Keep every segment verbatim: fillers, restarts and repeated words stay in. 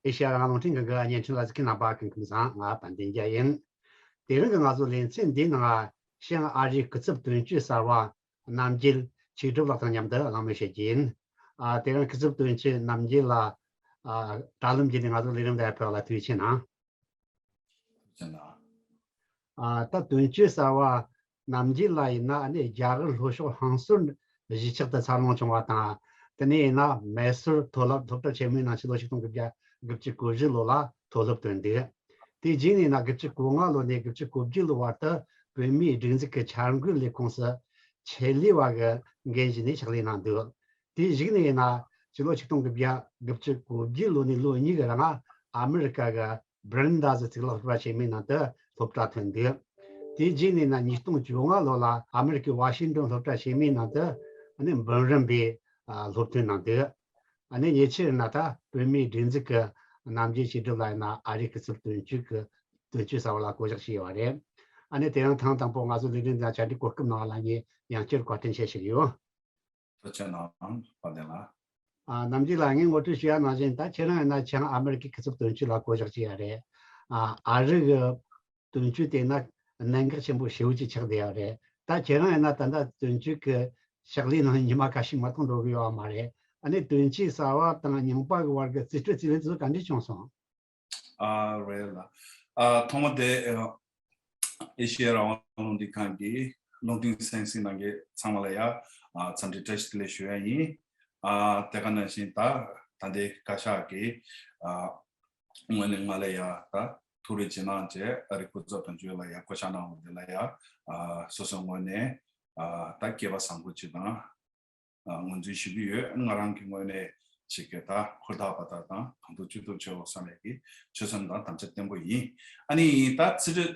ཨེ་ཤེ་ཡ་རང་དབང་རླུང་འཕྲིན་ཁང་གི་བརྙན་འཕྲིན་ལ་གཟིགས་མཁན་རྣམ་པ་སྐུ་ཁམས་བཟང་། ང་དཔལ་ལྡན་རྒྱལ་ཡིན། དེ་རིང་གི་ང་ཚོའི་ལེ་ཚན་འདིའི་ནང་ཞིང་ཨ་རིའི་སྐུ་ཚབ་དོན་གཅོད་གསར་པ་རྣམ་རྒྱལ་ཆོས་གྲུབ་ལགས་དང་མཉམ་དུ་གླེང་མོལ་བྱེད་རྒྱུ་ཡིན། ཨ། དེ་རིང་སྐུ་ཚབ་དོན་གཅོད་རྣམ་རྒྱལ་ལགས། ཨ། དྲ་ལམ་བརྒྱུད་ནས་ང་ཚོའི་ལས་རིམ་འདི་ཕེབས་པ་ལ་ཐུགས་རྗེ་ཆེ་གནང་། ཅི་ན། ཨ། ད་དོན་གཅོད་གསར་པ་རྣམ་རྒྱལ་ལགས་ཡིན་ན་ཨ་ནི་རྒྱ་གར་ལྷོ་ཕྱོགས་ཧང་སོར་གཞིས་ཆགས་དུ་འཚར་ལོངས་བྱུང་བ་དང་། དེ་ནས་ཡིན་ན་མེ་སོར་མཐོ་སློབ་སློབ་གྲྭ་ཆེན་མོའི་ནང་ཕྱི་ལོ་ཆིག་སྟོང་དགུ་བརྒྱ་དགུ་བཅུ་གོ་བཞི་ལོ་ལ་མཐོ་སློབ་ཐོན་འདུག་དེ་རྗེས་ནས་ཡིན་ན་དགུ་བཅུ་གོ་ལྔ་ལོ་ནས་དགུ་བཅུ་གོ་བརྒྱད་ལོ་བར་དུ་བོད་མིའི་སྒྲིག་འཛུགས་ཀྱི་འཆར་འགོད་ལས་ཁུངས་སུ་ཆེད་ལས་པ་གི་འགན་བཞེས་ནས་ཕྱག་ལས་གནང་འདུག་དེའི་གཞུག་ནས་ཡིན་ན་ཕྱི་ལོ་ཆིག་སྟོང་དགུ་བརྒྱ་དགུ་བཅུ་གོ་བརྒྱད་ལོ་ནས་ལོ་གཉིས་ཀྱི་རིང་ཨ་མི་རི་ཀ་གི་བྷི་རིན་ཌ་ཟེར་གཙུག་ལག་སློབ་གྲྭ་ཆེན་མོའི་ནང་དུ་སློབ་གྲྭ་ཐོན་འདུག་དེའི་རྗེས་ནས་ན་ཉིས་སྟོང་བཅོ་ལྔ་ལོ་ལ་ཨ་མི་རི་ཀའི་ཝ་ཤིང་ཏོན་སློབ་གྲྭ་ཆེན་མོའི་ནང་དུ་ཨ་ནི་འབུམ་རམས་པའི་ཨ་སློབ་ཐོན་གནང་འདུག་ཨ་ནི་ཉེ་ཆར་ན་ད་བོད་མིའི་སྒྲིག་འཛུགས་ཀྱི་རྣམ་རྒྱལ་ཆོས་གྲུབ་ལགས་ཡིན་ན་ཨ་རིའི་སྐུ་ཚབ་དོན་གཅོད་ཀྱི་དོན་གཅོད་གསར་པ་ལ་བསྐོ་གཞག་བྱས་ཡོད་པ་རེད། ཨ་ནི་དེ་རིང་ཐེངས་དང་པོ་ང་ཚོ་ལས་རིམ་དང་བཅར་འདྲི་གོ་སྐབས་གནང་བ་ལ་ངས་ཡང་བསྐྱར་བཀའ་དྲིན་ཆེ་ཞུ་གི་ཡོད། ཐུགས་རྗེ་གནང་། དཔལ་ལྡན་ལགས། ཨ། རྣམ་རྒྱལ་ལགས། ངས་ངོ་སྤྲོད་ཞུ་ཡ་ནང་བཞིན་ད་ཁྱེད་རང་ཡིན་ན་བྱང་ཨ་མི་རི་ཀའི་སྐུ་ཚབ་དོན་གཅོད་ལ་བསྐོ་གཞག་བྱས་ཡ་རེད། ཨ། ཨ་རི་གི་དོན་གཅོད་དེ་ན་གནད་འགག་ཆེན་པོ་ཞེ་པོ་ཅིག་ཆགས་བསྡད་ཡ་རེད། ད་ཁྱེད་རང་ཡིན་ན་ད་ལྟ་དོན་གཅོད་ཀྱི་ཕྱག་ལས་ནང་ཉི་མ་ཁ་ཤས་མ་གཏོགས་འགྲོ་གི་ཡོད་པ་མ་རེད། ཨ་ནི་དོན་གཅོད་གསར་པ་དང་རྙིང་པ་གི་བར་གྱི་རྩིས་སྤྲོད་རྩིས་ལེན་དེ་ཚོ་ག་འདྲས་བྱུང་སོང་། ཨ། རེད་ལ། ཨ། ཐོག་མ་དེ་ཨ་ཨེ་ཤེ་ཡ་རང་དབང་རླུང་འཕྲིན་ཁང་གི་རླུང་འཕྲིན་གསན་གཟིགས་གནང་མཁན་ཚང་མ་ལ་ཡ་ཨ་འཚམས་འདྲི་བཀྲ་ཤིས་བདེ་ལེགས་ཞུ་ཡ་ཡིན། ཨ། དེ་ག་ནང་བཞིན་ད་ད་ལྟའི་བཀའ་ཤག་གི་ཨ་ངོས་ནས་ང་ལ་ཡ་ད་ཐུགས་རེ་ཇེ་གནང་བྱས་ཨ་རི་སྐུ་ཚབ་དོན་གཅོད་ལ་ཡ་བསྐོ་བཞག་གནང་བ་དེ་ལ་ཡ་ཨ་སོ་སོའི་ངོས་ནས་ཨ་ད་སྐལ་པ་བཟང་པོ་ཅིག་དང་། ཨ། ངོས་འཛིན་ཞུ་གི་ཡོད། ང་རང་གི་ངོས་ནས་ཅིག་གི་ད་ཧུར་ཐག་འབད་ཐག་དང་གང་ཐུབ་ཅི་ཐུབ་བྱེད་འོ་བསམ་ཡས་ཀྱི་ཆོད་སེམས་དང་དམ་བཅའ་བརྟན་པོ་ཡིན། ཨ་ནི་ད་རྩིས་སྤྲོད་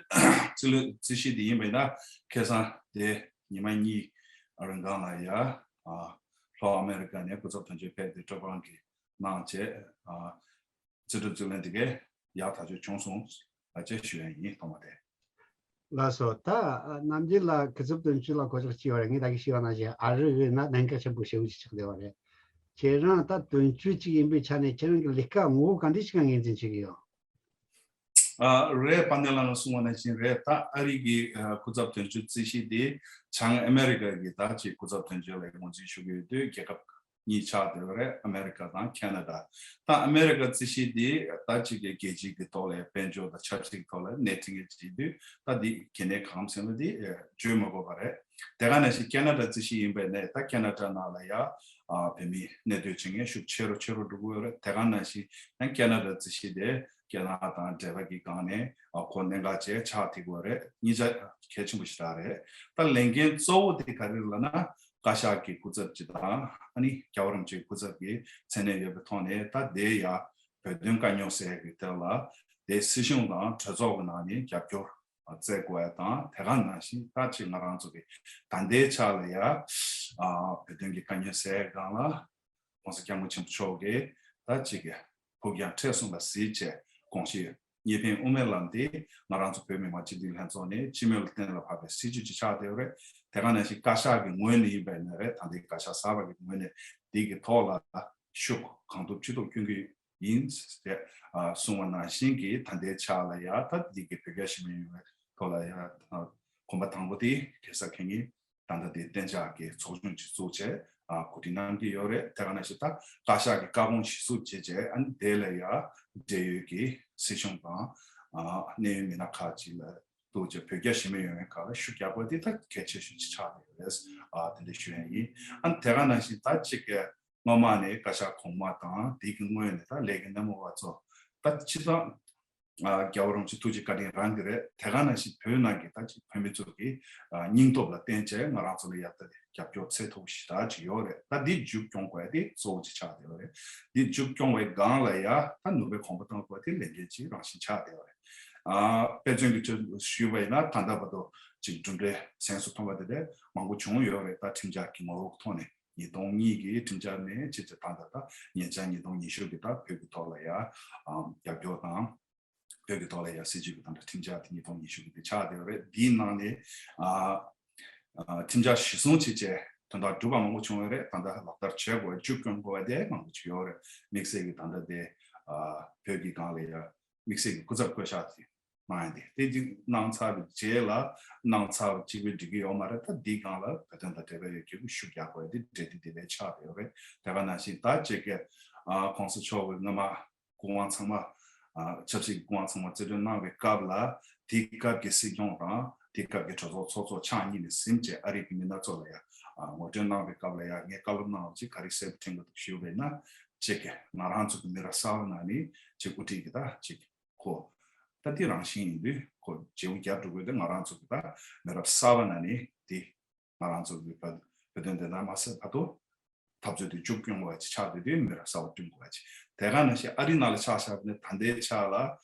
རྩིས་ལོ་རྩིས་གཞི་འདི་ཡིན་པས་ན་ཁ་སང་དེ་ཉི་མ་གཉིས་རིང་གང་ལ་ཡ་ཨ་ལྷོ་ཨ་མེ་རི་ཀ་ནས་སྐུ་ཚབ་དོན་གཅོད་ཕེབས་ཏེ་སྤྲོ་སྤང་གི་གནང་བྱས། ཨ། རྩིས་སྤྲོད་རྩིས་ལེན་དེ་གའི་ཡག་ཐག་ཆོད་བྱུང་སོང་ལ་ཅེས་ཞུ་ཡ་ཡིན། ཐོག་མ་དེ། ལགས་སོ། ད་རྣམ་རྒྱལ་ལགས་སྐུ་ཚབ་དོན་གཅོད་ལ་བསྐོ་གཞག་བྱས་པ་རེད། ངས་ད་གིན་ཞུས་པ་ནང་བཞིན་ཨ་རི་གི་ན་གནད་འགག་ཆེན་པོ་ཞེ་པོ་ཅིག་ཆགས་བསྡད་པ་རེད། ཁྱེད་རང་ད་དོན་གཅོད་ཅིག་ཡིན་པའི་ཆ་ནས་ཁྱེད་རང་གི་ལས་ཀ་ངོ་བོ་ག་འདྲ་ཞིག་ལ་ངོས་འཛིན་བྱེད་ཀྱི་ཡོད། ཨ། རེད། དཔལ་ལྡན་ལགས་ནས་གསུངས་པ་ནང་བཞིན་རེད། ད་ཨ་རི་གི་ཨ་སྐུ་ཚབ་དོན་གཅོད་རྩིས་གཞི་དེ་བྱང་ཨ་མེ་རི་ཀ་གི་ད་ཅིག་སྐུ་ཚབ་དོན་གཅོད་ལ་ངོས་འཛིན་ཞུ་གི་ཡོད་དུས་རྒྱལ་ཁབ་གཉིས་ཆགས་བསྡད་པ་རེད། ཨ་མེ་རི་ཀ་དང་ཁེ་ན་ཌ། ད་ཨ་མེ་རི་ཀ་རྩིས་གཞི་འདི་ད་ཅིག་གི་རྒྱལ་སྤྱི་གི་ཐོག་ལ་དཔལ་འབྱོར་དང་ཆབ་སྲིད་ཐོག་ལ་སྣེ་ཁྲིད་མཁན་བྱེད་དུས་ད་འདི་གལ་གནད་གང་ཟེར་ན་འདི་བརྗོད་མ་དགོས་པ་རེད། དེ་ག་ནང་བཞིན་ཁེ་ན་ཌ་རྩིས་གཞི་ཡིན་པའི་ནས་ད་ཁེ་ན་ཌ་ནང་ལ་ཡ་ཨ་བོད་མི་གནས་སྡོད་བྱེད་མཁན་ཤུགས་ཆེ་རུ་ཆེ་རུ་འགྲོ་གི་ཡོད་རེད། དེ་ག་ནང་བཞིན་ཡང་ཁེ་ན་ཌ་རྩིས་གཞི་དེ་རྒྱ་ནག་དང་འབྲེལ་བ་གི་སྒང་ནས་ཨ་ཁོ་གནད་འགག་ཅིག་ཆགས་བསྡད་ཀྱི་ཡོད་རེད། གཉིས་ཆ་གལ་ཆེན་པོ་ཞེ་དྲག་རེད། ད་ལས་འགན་གཙོ་བོ་དེ་ག་རེ་རེད་ལབ་ན། བཀའ་ཤག་གི་སྐུ་ཚབ་ཅིག་དང་ཨ་ནི་རྒྱལ་བ་རིན་པོ་ཆེའི་སྐུ་ཚབ་ཀྱི་མཚན་གནས་ཡོད་པའི་ཐོག་ནས་ད་དེ་ཡ་བོད་དོན་དཀའ་རྙོག་སེལ་གྱི་ཐད་ལ་དེ་སྲིད་གཞུང་དང་གྲོས་ཚོགས་ཀྱི་ནང་ནས་རྒྱབ་སྐྱོར་བཙལ་དགོས་ཡ་དང་། དེ་ག་ནང་བཞིན་ད་ཅིག་ང་རང་ཚོ་གི་ད་ལྟའི་ཆ་ལ་ཡ་ཨ་བོད་དོན་གྱི་དཀའ་རྙོག་སེལ་སྒང་ལ་༸གོང་ས་༸སྐྱབས་མགོན་ཆེན་པོ་མཆོག་གིས་ད་ཅིག་གི་ཕུགས་རྒྱང་མཐའ་གསུམ་ལ་གཟིགས་བྱས་དགོངས་བཞེས་གཉིས་ཕན་དབུ་མའི་ལམ་དེ་ང་རང་ཚོ་བོད་མི་མང་སྤྱི་འཐུས་ལྷན་ཚོགས་ནས་སྤྱི་མོས་ལ་གཏན་ལ་ཕབ་པའི་སྲིད་བྱུས་ཅིག་ཆགས་བསྡད་ཡོད་རེད། དེ་ག་ནང་བཞིན་བཀའ་ཤག་གི་ངོས་ནས་ཡིན་པ་ཡིན་ན་རེད། ད་ལྟའི་བཀའ་ཤག་གསར་པ་གི་ངོས་ནས་འདི་གི་ཐོག་ལ་ཤུགས་གང་ཐུབ་ཅི་ཐུབ་སྐྱོན་གྱི་ཡིན་ཟེར་ཨ་གསུངས་པ་ནང་བཞིན་གྱི་ད་ལྟའི་ཆ་ལ་ཡ་ད་འདི་གི་བོད་རྒྱ་ཞི་མོལ་ཡོང་བའི་ཐོག་ལ་ཡ་གོམ་པ་དང་པོ་དེ་གེ་སར་ཁེ་ཉིན། ད་ལྟ་དེ་གཏན་འཇགས་ཀྱི་ཚོགས་ཆུང་ཅིག་བཙུགས་བྱས་ཨ་གོ་སྒྲིག་གནང་གི་ཡོད་རེད། དེ་ག་ནང་བཞིན་ད་བཀའ་ཤག་གི་བཀའ་དགོངས་གཞིར་བཟུང་བྱས་བྱས་ཨ་ནི་དེ་ལ་ཡ་འབྲེལ་ཡོད་ཀྱི་སྲིད་གཞུང་དང་ཨ་གནད་ཡོད་མི་སྣ་ཁག་ཅིག་ལ་གཏུགས་བྱས་བོད་རྒྱ་ཞི་མོལ་ཡོང་བའི་སྐབས་ལ་ཤུགས་རྒྱག་པ་དེ་ད་གལ་ཆེ་ཤོས་ཅིག་ཆགས་བསྡད་ཡོད་རེད། ཨ་དེ་འདྲ་ཞུ་ཡ་ཡིན། ཨ་ནི་དེ་ག་ནང་བཞིན་ད་ཅིག་སྔོན་མ་ནས་བཀའ་ཤག་གོང་མ་དང་དེ་གི་སྔོན་ནས་ད་ལས་ཀྱི་སྣེ་མོ་བ་ཚོ་ད་སྤྱི་བཏང་ཨ་རྒྱལ་བ་རིན་པོ་ཆེ་ཐུགས་རྗེ་བཀའ་དྲིན་རང་གི་རེད། དེ་ག་ནང་བཞིན་བོད་ནང་གི་ད་ཅིག་བོད་མི་ཚོ་གི་ཨ་སྙིང་སྟོབས་ལ་བརྟེན་བྱས་ང་རང་ཚོ་ལ་ཡ་ད་རྒྱབ་སྐྱོར་ཚད་མཐོ་པོ་ཞེ་དྲག་ཅིག་ཡོད་རེད། ད་འདི་མཇུག་སྐྱོང་དགོས་ཡ་དེ་གཙོ་བོ་ཅིག་ཆགས་བསྡད་ཡོད་རེད། འདི་མཇུག་སྐྱོང་བའི་སྒང་ལ་ཡ་ད་ནུས་པའི་གོང་བུ་གཏོང་དགོས་དེ་ལས་འགན་ཅིག་རང་བཞིན་ཆགས་བསྡད་ཡོད་རེད། ཨ་དཔེ་མཚོན་གྱི་ཆེད་དུ་ཞུས་པ་ཡིན་ན་ད་ལྟ་བར་དུ་ཅིག་གྲུབ་འབྲས་གཟེངས་སུ་ཐོན་པ་དེ་འདྲ་མང་པོ་བྱུང་ཡོད་རེད། ད་ཁྲིམས་འཆར་གྱི་ངོ་བོ་ཐོག་ནས། ཉིས་སྟོང་གཉིས་ཀྱི་ཁྲིམས་འཆར་ནས་ཕྱིན་ཆད་ད་ལྟ་ད་ཉེ་ཆར་ཉིས་སྟོང་ཉི་ཤུ་གི་ད་བོད་ཀྱི་ཐོག་ལ་ཡ་ཨམ་རྒྱབ་སྐྱོར་དང་། བོད་ཀྱི་ཐོག་ལ་ཡ་སྲིད་བྱུས་ཀྱི་ད་ལྟ་ཁྲིམས་འཆར་དེ་ཉིས་སྟོང་ཉི་ཤུ་གི་དེ་ཆགས་བསྡད་ཡོད་རེད། འདིའི་ནང་ནས་ཨ་ཨ་ཁྲིམས་འཆར་གཞི་བཟུང་བྱས་བྱས་དོན་དག་གྲུབ་པ་མང་པོ་བྱུང་ཡོད་རེད། ད་ལྟ་ལག་བསྟར་བྱེད་དགོས་མཇུག་སྐྱོང་དགོས་པ་དེ་མང་པོ་ཅིག་ཡོད་རེད། དམིགས་བསལ་གྱི་ད་ལྟ་དེ་ བོད་ཀྱི་སྒང་ལ་ཡ་དམིགས་བསལ་གྱི་སྐུ་ཚབ་བསྐོ་བཞག་དེ་གནང་ཡ་དེ་དེ་གཅིག་གནང་ཚར་བའི་རྗེས་ལ་གནང་ཚར་བ་གཅིག་པུས་འགྲིག་གི་ཡོད་མ་རེད། ད་འདིའི་སྒང་ལ་བོད་དོན་དང་འབྲེལ་བ་ཡོད་རྒྱུ་ཤུགས་རྒྱག་དགོས་དེ་འབྲེལ་དེ་དེ་ལས་ཆགས་ཡོད་རེད། དེ་ག་ནང་བཞིན་ད་ཅིག་གི་གོང་ས་མཆོག་གི་སྔ་མ་སྐུ་དབང་ཚང་མ་ཆབ་སྲིད་ཀྱི་སྐུ་དབང་ཚང་མ་རྩིས་སྤྲོད་གནང་བའི་སྐབས་ལ་དེའི་སྐབས་ཀྱི་སྲིད་སྐྱོང་དང་དེའི་སྐབས་ཀྱི་གྲོས་ཚོགས་ཚོགས་གཙོ་ཕྱག་གཉིས་ནས་ཟིན་བྱས་ཨ་རི་གི་མི་སྣ་ཚོ་ལ་ཡང་ངོ་སྤྲོད་གནང་བའི་སྐབས་ལ་ཡང་ངས་བཀའ་སློབ་གནང་བ་ཅིག་ག་རེ་གསལ་པོ་དྲན་གྱི་འདུག་ཞུས་པས་ན་ཅིག་གི་ང་རང་ཚོ་གི་མི་རབས་གསར་པ་ནང་ནས་ཅིག་དབུ་ཁྲིད་ཀྱི་ད་ཅིག་ཁོ་ད་དེ་རང་བཞིན་ཡིན་དུས་ཁོ་བརྗེ་པོ་རྒྱབ་འགྲོ་དགོས་དེ་ང་རང་ཚོ་གི་ད་མི་རབས་གསར་པ་ནང་ནས་དེ་ང་རང་ཚོ་གི་བོད་བོད་དོན་བདེན་མཐའ་མ་ཟེར་བར་དུ་འཐབ་རྩོད་དེ་མཇུག་སྐྱོང་དགོས་པ་ཅིག་ཆགས་བསྡད་དུས་མི་རབས་གསར་པ་བསྐྲུན་དགོས་པ་ཅིག་དེ་ག་ནང་བཞིན་ཨ་རི་ནང་ལ་ཆགས་བཞག་པ་ནི་ད་ལྟའི་ཆ་ལ་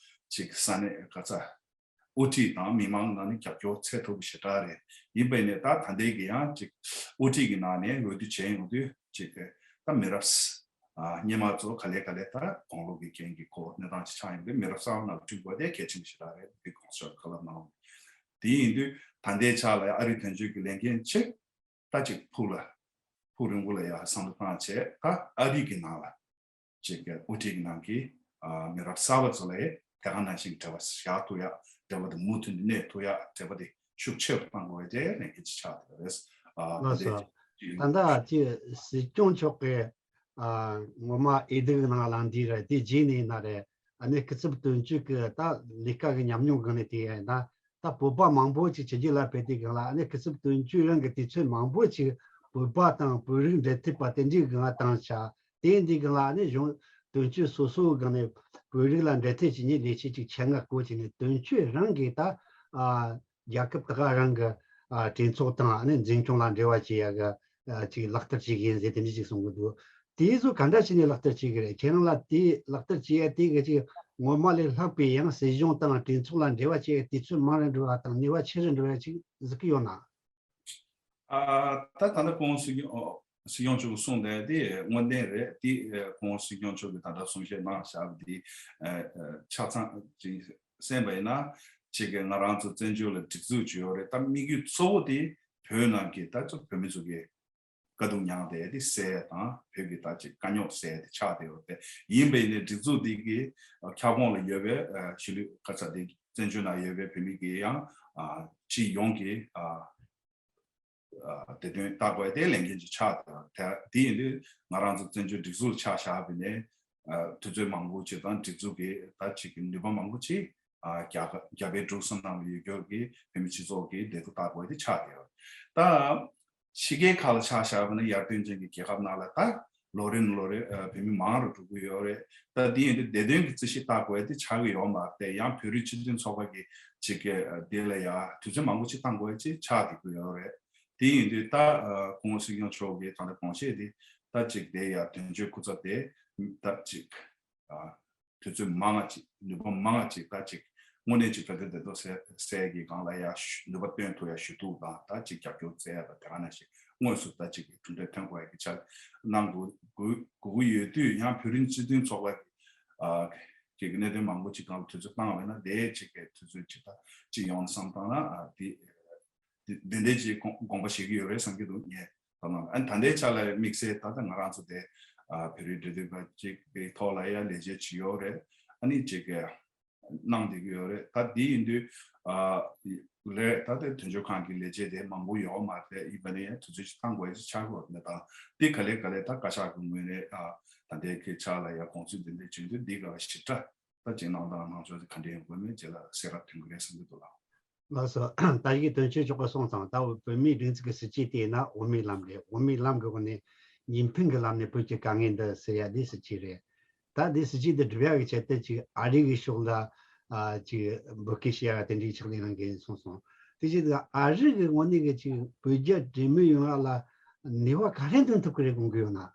ཅིག་ས་གནས་ག་ཚ་དབུ་ཁྲིད་དང་མི་མང་ནང་ནས་རྒྱབ་སྐྱོར་འཚོལ་ཐུབ་པ་ཞེ་དྲག་རེད། ཡིན་པས་ནས་ད་ད་ལྟའི་གི་ཡང་ཅིག་དབུ་ཁྲིད་ཀྱི་ནང་ནས་འོས་བསྡུ་བྱས་ཡོང་དུས་ཅིག་ད་མི་རབས་སྔོན་མ་ཚོ་ག་ལེ་ག་ལེ་ད་དགུང་ལོ་གི་རྐྱེན་གྱིས་ཁོ་གནས་སྟངས་ཅིག་ཆགས་ཡོང་དུས་མི་རབས་གསར་པ་ནང་ལ་བསྐྲུན་དགོས་དེ་གལ་ཆེན་པོ་ཞེ་དྲག་རེད། དེ་གོང་ས་མཆོག་བཀའ་སློབ་གནང་བ་དེ་ཡིན་དུས་ད་ལྟའི་ཆ་ལ་ཨ་རི་དོན་གཅོད་ཀྱི་ལས་འགན་ཆེ་ད་ཅིག་ཕུགས་ལ་ཕུགས་རིང་པོ་ལ་ཡ་བསམ་བློ་བཏང་བྱས་ད་ཨ་རི་གི་ནང་ལ་ཅིག་གི་དབུ་ཁྲིད་ཀྱི་ནང་གི་མི་རབས་གསར་པ་ཚོ་ལ་དེ་ག་ནང་བཞིན་འབྲེལ་བ་བཞག་ཐུབ་ཡ། འབྲེལ་བ་དེ་མུ་མཐུད་ནས་གནས་ཐུབ་ཡ། འབྲེལ་བ་དེ་ཤུགས་ཆེ་རུ་གཏང་དགོས་པའི་དེ་ལས་འགན་ཅིག་ཆགས་བསྡད་ཡོད་རེད། ཨ་ལགས་སོ། ད་ལྟ་ཅིག་སྲིད་སྐྱོང་མཆོག་གིས་ཨ་ངོ་མ་འོས་བསྡུ་གི་ནང་ལ་འདུས་རེད། དེ་རྗེས་ནས་ན་རེད། ཨ་ནི་སྐུ་ཚབ་དོན་གཅོད་ཀྱི་ད་ལས་ཀ་གི་ཉམས་མྱོང་སྒང་ནས་དེ་ཡིན་ན་ད་བོད་པ་མང་པོ་ཅིག་ཕྱི་རྒྱལ་ལ་ཕེབས་དུས་སྒང་ལ་ཨ་ནི་སྐུ་ཚབ་དོན་གཅོད་རང་གི་དུས་ཚོད་མང་པོ་ཅིག་བོད་པ་དང་བོད་རིགས་འབྲེལ་མཐུད་པ་དེ་འདྲའི་སྒང་བཏང་བྱ། དེ་འདི་གི་ལ་ནི་གཞུང་དོན་གཅོད་སོ་སོའི་སྒང་ནས་བོད་རིགས་ལ་འབྲེལ་མཐུད་བྱེད་མཁན་ལས་བྱེད་ཅིག་ཆེད་མངགས་བསྐོ་བྱས་ནས་དོན་གཅོད་རང་གིས་ད་ཨ་རྒྱལ་ཁབ་དེ་ག་རང་གི་ཨ་གྲོས་ཚོགས་དང་ཨ་ནི་འཛིན་སྐྱོང་ལ་འབྲེལ་བ་བྱེད་ཡ་གི་ཨ་ཅིག་ལག་བསྟར་བྱེད་ཀྱི་ཡིན་ཟེར་དེ་འདྲ་ཅིག་གསུང་གི་འདུག་དེ་ཚོ་ག་འདྲ་བྱས་ནས་ལག་བསྟར་བྱེད་ཀྱི་རེད། ཁྱེད་རང་ལ་དེ་ལག་བསྟར་བྱེད་ཡ་དེ་གི་ཅིག་ངོ་མ་ལས་ལྷག་པའི་ཡང་སྲིད་གཞུང་དང་གྲོས་ཚོགས་ལ་འབྲེལ་བ་བྱེད་ཡ་དུས་ཚོད་མང་རུ་འགྲོ་བ་དང་ནུས་པ་ཆེ་རུ་འགྲོ་ཡ་ཅིག་གཟིགས་ཀྱི་ཡོད་ན། ཨ་ད་ད་ལྟ་སྐུ་ངོ་སྲིད་སྐྱོང་ཨོ་སྲིད་སྐྱོང་མཆོག་གིས་གསུངས་བསྡད་དེ་དངོས་བདེན་རེད། དེ་ཨ་སྐུ་ངོ་སྲིད་སྐྱོང་མཆོག་གིས་ད་ལྟ་གསུང་བཤད་གནང་བཞག་པ་དེ་ཨ་ཨ་ཆ་ཚང་ཅིག་གསན་པ་ཡིན་ན་ཅིག་གི་ང་རང་ཚོ་བཙན་བྱོལ་ལ་སྒྲིག་འཛུགས་ཅིག་ཡོད་རེད། ད་དམིགས་ཡུལ་གཙོ་བོ་དེ་བོད་ནང་གི་ད་ཚོ་བོད་མི་ཚོ་གི་དཀའ་སྡུག་མྱངས་བསྡད་དེ་སེལ་དང་བོད་ཀྱི་ད་ཅིག་དཀའ་རྙོག་སེལ་དེ་ཆགས་བསྡད་ཡོད་རེད། ཡིན་པ་ཡིན་ནའི་སྒྲིག་འཛུགས་འདི་གི་ཁྱབ་ཁོངས་ལ་ཡོད་པའི་ཨ་གཞིས་ལུས་ག་ས་དེ་བཙན་བྱོལ་ནང་ཡོད་པའི་བོད་མི་གི་ཡང་ཨ་སྤྱི་ཡོངས་ཀྱི་ཨ་ཨ་བདེ་དོན་ལྟ་དགོས་དེ་ལས་འགན་ཅིག་ཆགས་བསྡད་ཡོད་རེད། དེ་ཡིན་དུས་ང་རང་ཚོ་བཙན་བྱོལ་སྒྲིག་འཛུགས་ཆ་བཞག་པ་ཡིན་ནའི་ཨ་དུས་ཚོད་མང་པོ་ཅིག་དང་སྒྲིག་འཛུགས་ཀྱི་ད་ཅིག་གི་ནུས་པ་མང་པོ་ཅིག་ཨ་རྒྱ་གར་རྒྱ་བལ་འབྲུག་གསུམ་ནང་ལ་ཡོད་རྒྱུ་གི་བོད་མི་སྤྱི་ཚོགས་ཀྱི་བདེ་སྡུག་ལྟ་དགོས་དེ་ཆགས་བསྡད་ཡོད་རེད། ད་ཕྱི་རྒྱལ་ཁག་ལ་ཆ་བཞག་པ་ན་ཡར་ཐོན་ཅན་གྱི་རྒྱལ་ཁབ་ནང་ལ་ད་ལོ་རེ་ནས་ལོ་རེ་ཨ་བོད་མི་མང་རུ་འགྲོ་གི་ཡོད་རེད། ད་འདི་ཡིན་དུས་བདེ་དོན་གྱི་རྩིས་གཞི་བལྟ་དགོས་དེ་ཆགས་ཀྱི་ཡོད་མ་རེད། ཡང་བོད་རིགས་སྤྱི་མཐུན་ཚོགས་པ་གི་ཅིག་གི་ཨ་འདི་ལ་ཡ་དུས་ཚོད་མང་པོ་ཅིག་བཏང་དགོས་ཅིག་ཆགས་བསྡད་ཀྱི་ཡོད་རེད། དེ་ཡིན་དུས་ད་ཨ་སྐུ་ངོ་སྲིད་སྐྱོང་མཆོག་གིས་ད་ལྟ་དགོངས་བཞེས་དེ་ད་ཅིག་དེ་ཡ་དོན་གཅོད་སྐུ་ཚབ་དེ་ད་ཅིག་ཨ་དུས་ཚོད་མང་ང་ཅིག་ནུས་པ་མང་ང་ཅིག་ད་ཅིག་དངོས་གནས་ཅིག་བོད་དོན་བདེན་མཐའ་གསལ་གསལ་གྱི་སྒང་ལ་ཡ་ནུས་པ་བཏོན་ཐུབ་ཡ་ཞུ་གཏུག་དང་ད་ཅིག་རྒྱབ་སྐྱོར་བཙལ་ཡ་དང་དེ་ག་ནང་བཞིན་དངོས་སུ་ད་ཅིག་གྲུབ་འབྲས་ཐོན་དགོས་ཡ་གི་ཆ་གནང་དགོས་དགོས་དགོས་ཀྱི་ཡོད་དུས་ཡང་བོད་རིགས་སྤྱི་མཐུན་ཚོགས་པ་ཨ་གི་གནད་དོན་མང་པོ་ཅིག་སྒང་ལ་དུས་ཚོད་བཏང་བ་ཡིན་ན་དེ་ཅིག་གི་དུས་ཚོད་ཅིག་ད་ཅིག་ཡོང་བསམ་བཏང་ན་ཨ་དེ། དེ་དེ་འདྲའི་ཅིག་དགོངས་དགོངས་པ་བཞེས་ཀྱི་ཡོད་རེད་བསམ་གྱི་འདུག་ངས་ད་ནང་ཨ་ནི་ད་ལྟའི་ཆ་ལ་དམིགས་བསལ་ད་ལྟ་ང་རང་ཚོ་དེ་ཨ་བོད་རིགས་འབྲེལ་མཐུད་པ་ཅིག་གི་ཐོག་ལ་ཡ་ལས་བྱེད་ཅིག་ཡོད་རེད། ཨ་ནི་ཅིག་གི་གནང་བསྡད་ཀྱི་ཡོད་རེད། ད་དེ་ཡིན་དུས་ཨ་ལས་ད་ལྟའི་དོན་གཅོད་ཁང་གི་ལས་བྱེད་དེ་མང་པོ་ཡོད་མ་རེད། ཡིན་པ་ནི་ཡང་དུས་ཚོད་ཅིག་བཏང་དགོས་ཡ་ཅིག་ཆགས་ཀྱི་ཡོད་རེད། ད་དེ་ག་ལེ་ག་ལེ་ད་བཀའ་ཤག་གི་ངོས་ནས་ཨ་ད་ལྟའི་གི་ཆ་ལ་ཡ་དགོངས་ཚུལ་འདི་འདྲ་བྱུང་དུས་འདི་ག་ཞིབ་ཕྲ། ད་ཅིག་གནང་སྟངས་གནང་ཕྱོགས་དེ་ག་འདྲ་ཡིན་དགོས་མིན་རྗེས་ལ་གསལ་ཁ་ཐོན་གི་རེད་བསམ་གྱི་འདུག་ལགས། ལགས་སོ། ད་ཡིག་དོན་གཅོད་མཆོག་གིས་གསུངས་ཙང་ད་བོད་མིའི་སྒྲིག་འཛུགས་ཀྱི་སྲིད་ཇུས་དེ་ཡིན་ན་འོས་མིའི་ལམ་རེད། འོས་མིའི་ལམ་གྱི་སྒོ་ནས་གཉིས་ཕན་གྱི་ལམ་ནས་བོད་ཀྱི་དཀའ་ངལ་འདི་སེལ་ཡ་དེ་སྲིད་ཇུས་རེད། ད་དེ་སྲིད་ཇུས་འདི་སྒྲུབ་ཡ་གི་ཆེད་དུ་ཅིག་ཨ་རི་གི་ཕྱོགས་ལ་ཨ་ཅིག་འབོད་སྐུལ་བྱེད་ཡ་དེ་འདྲའི་ཕྱག་ལས་གནང་མཁན་སོང་སོང་། དེ་བཞིན་དུ་ཨ་རི་གི་ངོས་ནས་གི་ཅིག་བོད་རྒྱ་འབྲེལ་མོལ་ཡོང་ཡ་ལ་ནུས་པ་ག་རེ་འདོན་ཐུབ་ཀྱི་རེད་དགོངས་ཀྱི་ཡོད་ན།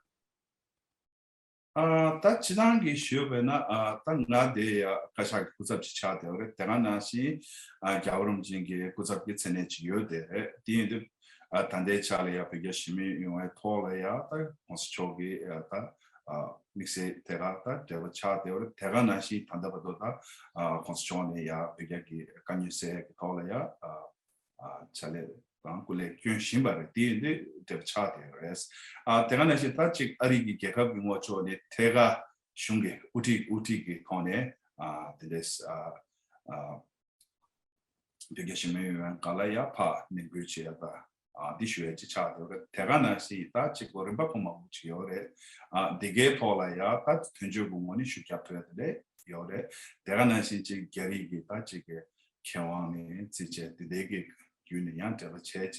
ཨ་ད་སྤྱི་བཏང་གི་ཞུས་པས་ན་ཨ་ད་ང་དེ་ཡ་བཀའ་ཤག་གི་སྐུ་ཚབ་ཅིག་ཆགས་བསྡད་ཡོད་རེད། དེ་ག་ནང་བཞིན་ཨ་རྒྱལ་བ་རིན་པོ་ཆེ་གི་སྐུ་ཚབ་ཀྱི་མཚན་གནས་ཅིག་ཡོད་བསྡད་རེད། དེ་ཡིན་དུས་ཨ་ད་ལྟའི་ཆ་ལ་ཡ་བོད་རྒྱ་ཞི་མོལ་ཡོང་བའི་ཐོག་ལ་ཡ་ད་གོང་ས་མཆོག་གི་ཨ་ད་ཨ་དམིགས་བསལ་དེ་ག་ད་འབྲེལ་བ་ཆགས་བསྡད་ཡོད་རེད། དེ་ག་ནང་བཞིན་ད་ལྟ་བར་དུ་ད་ཨ་གོང་ས་མཆོག་ནས་ཡ་བོད་རྒྱ་གི་དཀའ་རྙོག་སེལ་ཡ་གི་ཐོག་ལ་ཡ་ཨ་ཨ་བྱ་ལས་དང་སྐུ་ལས་བསྐྱོན་བཞིན་པ་རེད། དེ་ཡིན་དུས་འབྲེལ་བ་ཆགས་བསྡད་ཡོད་རེད། ཨ་དེ་ག་ནང་བཞིན་ད་ཅིག་ཨ་རི་གི་རྒྱལ་ཁབ་ཀྱི་ངོས་ཕྱོགས་ནས་ཐད་ཀར་ གཞུང་གི་དབུ་ཁྲིད་དབུ་ཁྲིད་ཀྱི་ཐོག་ནས་ཨ་དེ་འདྲས་ཨ་ཨ་བོད་རྒྱ་ཞི་མོལ་ཡོང་ཡ་ག་ལ་ཡ་ཕ་ནན་སྐུལ་བྱེད་ཡ་ད་ཨ་འདི་ཞུ་ཡ་ཅིག་ཆགས་འདུག་རེད། དེ་ག་ནང་བཞིན་ད་ཅིག་གོ་རིམ་པ་ཁོ་མང་པོ་ཅིག་ཡོད་རེད། ཨ་འདི་གའི་ཐོག་ལ་ཡ་ད་དོན་གཅོད་ཀྱི་ངོས་ནས་ཤུགས་རྒྱབ་ཐུབ་ཡ་དེ་འདྲས་ཡོད་རེད། དེ་ག་ནང་བཞིན་ཅིག་རྒྱ་རིགས་ཀྱི་ད་ཅིག་གི་མཁས་དབང་ནས་རྩིས་བྱས་དེ་འདྲའི་གི་བརྒྱུད་ནས་ཡང་འབྲེལ་བ་བྱས་བྱས་